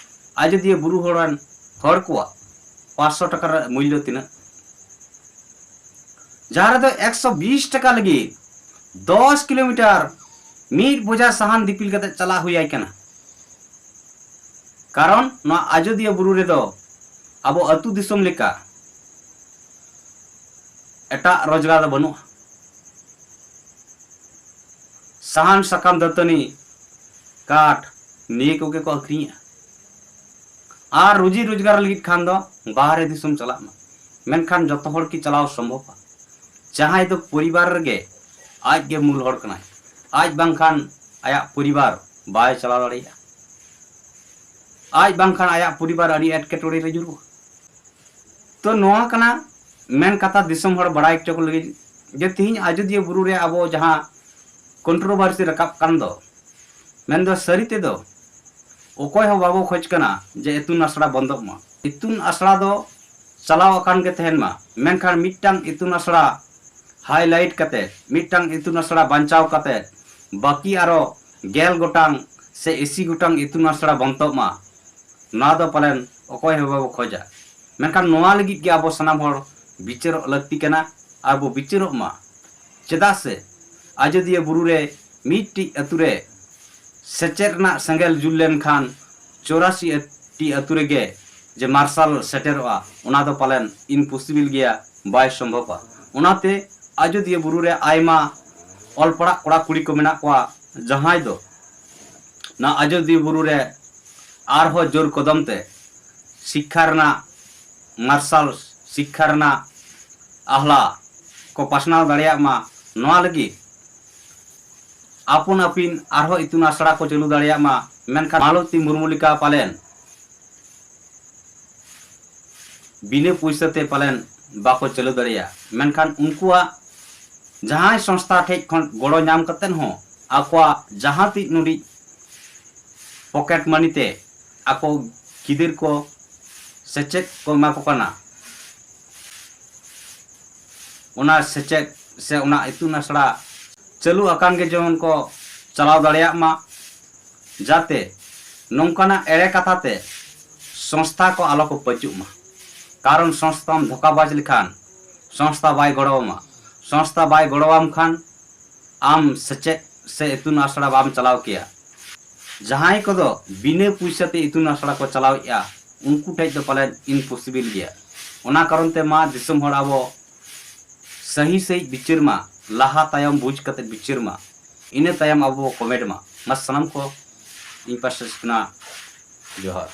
ᱟᱡᱚᱫᱤᱭᱟᱹ ᱵᱩᱨᱩ ᱦᱚᱲ ᱨᱮᱱ ᱦᱚᱲ ᱠᱚᱣᱟᱜ ᱯᱟᱸᱪᱥᱚ ᱴᱟᱠᱟ ᱨᱮᱱᱟᱜ ᱢᱩᱞᱞᱚ ᱛᱤᱱᱟᱹᱜ? ᱡᱟᱦᱟᱸ ᱨᱮᱫᱚ ᱮᱠᱥᱚ ᱵᱤᱥ ᱴᱟᱠᱟ ᱞᱟᱹᱜᱤᱫ ᱫᱚᱥ ᱠᱤᱞᱳᱢᱤᱴᱟᱨ ᱢᱤᱫ ᱵᱚᱡᱷᱟ ᱥᱟᱦᱟᱱ ᱫᱤᱯᱤᱞ ᱠᱟᱛᱮ ᱪᱟᱞᱟᱜ ᱦᱩᱭ ᱟᱭ ᱠᱟᱱᱟ᱾ ᱠᱟᱨᱚᱱ ᱱᱚᱣᱟ ᱟᱡᱚᱫᱤᱭᱟᱹ ᱵᱩᱨᱩ ᱨᱮᱫᱚ ᱟᱵᱚ ᱟᱹᱛᱩ ᱫᱤᱥᱚᱢ ᱞᱮᱠᱟ ᱮᱴᱟᱜ ᱨᱳᱡᱽᱜᱟᱨ ᱫᱚ ᱵᱟᱹᱱᱩᱜᱼᱟ᱾ ᱥᱟᱦᱟᱱ, ᱥᱟᱠᱟᱢ, ᱫᱟᱹᱛᱟᱹᱱᱤ, ᱠᱟᱴ, ᱱᱤᱭᱟᱹ ᱠᱚᱜᱮ ᱠᱚ ᱟᱹᱠᱷᱨᱤᱧᱮᱜᱼᱟ᱾ ᱟᱨ ᱨᱩᱡᱤ ᱨᱳᱡᱽᱜᱟᱨ ᱞᱟᱹᱜᱤᱫ ᱠᱷᱟᱱ ᱫᱚ ᱵᱟᱦᱨᱮ ᱫᱤᱥᱚᱢ ᱪᱟᱞᱟᱜ ᱢᱟ, ᱢᱮᱱᱠᱷᱟᱱ ᱡᱚᱛᱚ ᱦᱚᱲ ᱠᱤ ᱪᱟᱞᱟᱣ ᱥᱚᱢᱵᱷᱚᱵᱟ? ᱡᱟᱦᱟᱸᱭ ᱫᱚ ᱯᱚᱨᱤᱵᱟᱨ ᱨᱮᱜᱮ ᱟᱡ ᱜᱮ ᱢᱩᱞ ᱦᱚᱲ ᱠᱟᱱᱟᱭ, ᱟᱡ ᱵᱟᱝᱠᱷᱟᱱ ᱟᱭᱟᱜ ᱯᱚᱨᱤᱵᱟᱨ ᱵᱟᱭ ᱪᱟᱞᱟᱣ ᱫᱟᱲᱮᱭᱟᱜᱼᱟ, ᱟᱡ ᱵᱟᱝᱠᱷᱟᱱ ᱟᱭᱟᱜ ᱯᱚᱨᱤᱵᱟᱨ ᱟᱹᱰᱤ ᱮᱴᱠᱮᱴᱚᱬᱮ ᱨᱮ ᱧᱩᱨᱩᱜᱼᱟ᱾ ᱛᱚ, ᱱᱚᱣᱟ ᱠᱟᱱᱟ ᱢᱮᱱ ᱠᱟᱛᱷᱟ ᱫᱤᱥᱚᱢ ᱦᱚᱲ ᱵᱟᱲᱟᱭ ᱦᱚᱪᱚ ᱠᱚ ᱞᱟᱹᱜᱤᱫ, ᱡᱮ ᱛᱤᱦᱤᱧ ᱟᱡᱚᱫᱤᱭᱟᱹ ᱵᱩᱨᱩ ᱨᱮ ᱟᱵᱚ ᱡᱟᱦᱟᱸ ᱠᱚᱱᱴᱨᱳᱵᱷᱟᱨᱥᱤ ᱨᱟᱠᱟᱵ ᱠᱟᱱ ᱫᱚ, ᱢᱮᱱᱫᱚ ᱥᱟᱹᱨᱤ ᱛᱮᱫᱚ ᱚᱠᱚᱭ ᱦᱚᱸ ᱵᱟᱵᱚ ᱠᱷᱚᱡᱽ ᱠᱟᱱᱟ ᱡᱮ ᱤᱛᱩᱱ ᱟᱥᱲᱟ ᱵᱚᱱᱫᱚᱜ ᱢᱟ᱾ ᱤᱛᱩᱱ ᱟᱥᱲᱟ ᱫᱚ ᱪᱟᱞᱟᱣ ᱟᱠᱟᱱ ᱜᱮ ᱛᱟᱦᱮᱱ ᱢᱟ, ᱢᱮᱱᱠᱷᱟᱱ ᱢᱤᱫᱴᱟᱝ ᱤᱛᱩᱱ ᱟᱥᱲᱟ ᱦᱟᱭᱞᱟᱭᱤᱴ ᱠᱟᱛᱮ, ᱢᱤᱫᱴᱟᱝ ᱤᱛᱩᱱ ᱟᱥᱲᱟ ᱵᱟᱧᱪᱟᱣ ᱠᱟᱛᱮ, ᱵᱟᱹᱠᱤ ᱟᱨᱚ ᱜᱮᱞ ᱜᱚᱴᱟᱝ ᱥᱮ ᱤᱥᱤ ᱜᱚᱴᱟᱝ ᱤᱛᱩᱱ ᱟᱥᱲᱟ ᱵᱚᱱᱫᱚᱜ ᱢᱟ, ᱱᱚᱣᱟ ᱫᱚ ᱯᱟᱞᱮᱱ ᱚᱠᱚᱭ ᱦᱚᱸ ᱵᱟᱵᱚ ᱠᱷᱚᱡᱟ᱾ ᱢᱮᱱᱠᱷᱟᱱ ᱱᱚᱣᱟ ᱞᱟᱹᱜᱤᱫ ᱜᱮ ᱟᱵᱚ ᱥᱟᱱᱟᱢ ᱦᱚᱲ ᱵᱤᱪᱟᱹᱨᱚᱜ ᱞᱟᱹᱠᱛᱤ ᱠᱟᱱᱟ, ᱟᱨ ᱵᱚ ᱵᱤᱪᱟᱹᱨᱚᱜ ᱢᱟ᱾ ᱪᱮᱫᱟᱜ ᱥᱮ ᱟᱡᱚᱫᱤᱭᱟᱹ ᱵᱩᱨᱩ ᱨᱮ ᱢᱤᱫᱴᱤᱡ ᱟᱹᱛᱩ ᱨᱮ ᱥᱮᱪᱮᱫ ᱨᱮᱱᱟᱜ ᱥᱮᱸᱜᱮᱞ ᱡᱩᱞ ᱞᱮᱱᱠᱷᱟᱱ ᱪᱚᱣᱨᱟᱥᱤ ᱴᱤ ᱟᱹᱛᱩ ᱨᱮᱜᱮ ᱡᱮ ᱢᱟᱨᱥᱟᱞ ᱥᱮᱴᱮᱨᱚᱜᱼᱟ, ᱚᱱᱟ ᱫᱚ ᱯᱟᱞᱮᱱ ᱤᱢᱯᱚᱥᱤᱵᱚᱞ ᱜᱮᱭᱟ, ᱵᱟᱭ ᱥᱚᱢᱵᱷᱚᱵᱟ᱾ ᱚᱱᱟᱛᱮ ᱟᱡᱚᱫᱤᱭᱟᱹ ᱵᱩᱨᱩ ᱨᱮ ᱟᱭᱢᱟ ᱚᱞ ᱯᱟᱲᱦᱟᱜ ᱠᱚᱲᱟ ᱠᱩᱲᱤ ᱠᱚ ᱢᱮᱱᱟᱜ ᱠᱚᱣᱟ, ᱡᱟᱦᱟᱸᱭ ᱫᱚ ᱱᱚᱣᱟ ᱟᱡᱳᱫᱤᱭᱟᱹ ᱵᱩᱨᱩ ᱨᱮ ᱟᱨᱦᱚᱸ ᱡᱳᱨ ᱠᱚᱫᱚᱢ ᱛᱮ ᱥᱤᱠᱠᱷᱟ ᱨᱮᱱᱟᱜ ᱢᱟᱨᱥᱟᱞ, ᱥᱤᱠᱠᱷᱟ ᱨᱮᱱᱟᱜ ᱟᱦᱞᱟ ᱠᱚ ᱯᱟᱥᱱᱟᱣ ᱫᱟᱲᱮᱭᱟᱜ ᱢᱟ, ᱱᱚᱣᱟ ᱞᱟᱹᱜᱤᱫ ᱟᱯᱚᱱ ᱟᱹᱯᱤᱱ ᱟᱨᱦᱚᱸ ᱤᱛᱩᱱ ᱟᱥᱲᱟ ᱠᱚ ᱪᱟᱹᱞᱩ ᱫᱟᱲᱮᱭᱟᱜ ᱢᱟ᱾ ᱢᱮᱱᱠᱷᱟᱱ ᱢᱟᱞᱚᱛᱤ ᱢᱩᱨᱢᱩ ᱞᱮᱠᱟ ᱯᱟᱞᱮᱱ ᱵᱤᱱᱟᱹ ᱯᱩᱭᱥᱟᱹ ᱛᱮ ᱯᱟᱞᱮᱱ ᱵᱟᱠᱚ ᱪᱟᱹᱞᱩ ᱫᱟᱲᱮᱭᱟᱜᱼᱟ, ᱢᱮᱱᱠᱷᱟᱱ ᱩᱱᱠᱩᱣᱟᱜ ᱡᱟᱦᱟᱸᱭ ᱥᱚᱝᱥᱛᱷᱟ ᱴᱷᱮᱡ ᱠᱷᱚᱱ ᱜᱚᱲᱚ ᱧᱟᱢ ᱠᱟᱛᱮᱫ ᱦᱚᱸ ᱟᱠᱚᱣᱟᱜ ᱡᱟᱦᱟᱸ ᱛᱤᱡ ᱱᱩᱰᱤᱡ ᱯᱚᱠᱮᱴ ᱢᱟᱹᱱᱤ ᱛᱮ ᱟᱠᱚ ᱜᱤᱫᱟᱹᱨ ᱠᱚ ᱥᱮᱪᱮᱫ ᱠᱚ ᱮᱢᱟ ᱠᱚ ᱠᱟᱱᱟ, ᱚᱱᱟ ᱥᱮᱪᱮᱫ ᱥᱮ ᱚᱱᱟ ᱤᱛᱩᱱ ᱟᱥᱲᱟ ᱪᱟᱹᱞᱩ ᱟᱠᱟᱱ ᱜᱮ ᱡᱮᱢᱚᱱ ᱠᱚ ᱪᱟᱞᱟᱣ ᱫᱟᱲᱮᱭᱟᱜ ᱢᱟ, ᱡᱟᱛᱮ ᱱᱚᱝᱠᱟᱱᱟᱜ ᱮᱲᱮ ᱠᱟᱛᱷᱟ ᱛᱮ ᱥᱚᱝᱥᱛᱷᱟ ᱠᱚ ᱟᱞᱚ ᱠᱚ ᱯᱟᱹᱪᱩᱜ ᱢᱟ᱾ ᱠᱟᱨᱚᱱ ᱥᱚᱝᱥᱛᱷᱟᱢ ᱫᱷᱳᱠᱟᱵᱟᱡᱽ ᱞᱮᱠᱷᱟᱱ ᱥᱚᱝᱥᱛᱷᱟ ᱵᱟᱭ ᱜᱚᱲᱚ ᱟᱢᱟ᱾ ᱥᱚᱝᱥᱛᱷᱟ ᱵᱟᱭ ᱜᱚᱲᱚ ᱟᱢ ᱠᱷᱟᱱ ᱟᱢ ᱥᱮᱪᱮᱫ ᱥᱮ ᱤᱛᱩᱱ ᱟᱥᱲᱟ ᱵᱟᱢ ᱪᱟᱞᱟᱣ ᱠᱮᱭᱟ᱾ ᱡᱟᱦᱟᱸᱭ ᱠᱚᱫᱚ ᱵᱤᱱᱟᱹ ᱯᱩᱭᱥᱟᱹ ᱛᱮ ᱤᱛᱩᱱ ᱟᱥᱲᱟ ᱠᱚ ᱪᱟᱞᱟᱣᱮᱫᱼᱟ, ᱩᱱᱠᱩ ᱴᱷᱮᱡ ᱫᱚ ᱯᱟᱞᱮᱱ impossible ᱜᱮᱭᱟ᱾ ᱚᱱᱟ ᱠᱟᱨᱚᱱ ᱛᱮ ᱢᱟ ᱫᱤᱥᱚᱢ ᱦᱚᱲ ᱟᱵᱚ ᱥᱟᱹᱦᱤ ᱥᱟᱹᱦᱤᱡ ᱵᱤᱪᱟᱹᱨ ᱢᱟ, ᱞᱟᱦᱟ ᱛᱟᱭᱚᱢ ᱵᱩᱡᱽ ᱠᱟᱛᱮ ᱵᱤᱪᱟᱹᱨ ᱢᱟ, ᱤᱱᱟᱹ ᱛᱟᱭᱚᱢ ᱟᱵᱚ ᱵᱚ comment ᱢᱟ᱾ ᱢᱟ ᱥᱟᱱᱟᱢ ᱠᱚ ᱤᱧ ᱯᱟᱥᱴᱟ ᱥᱮᱫ ᱠᱷᱚᱱᱟᱜ ᱡᱚᱦᱟᱨ᱾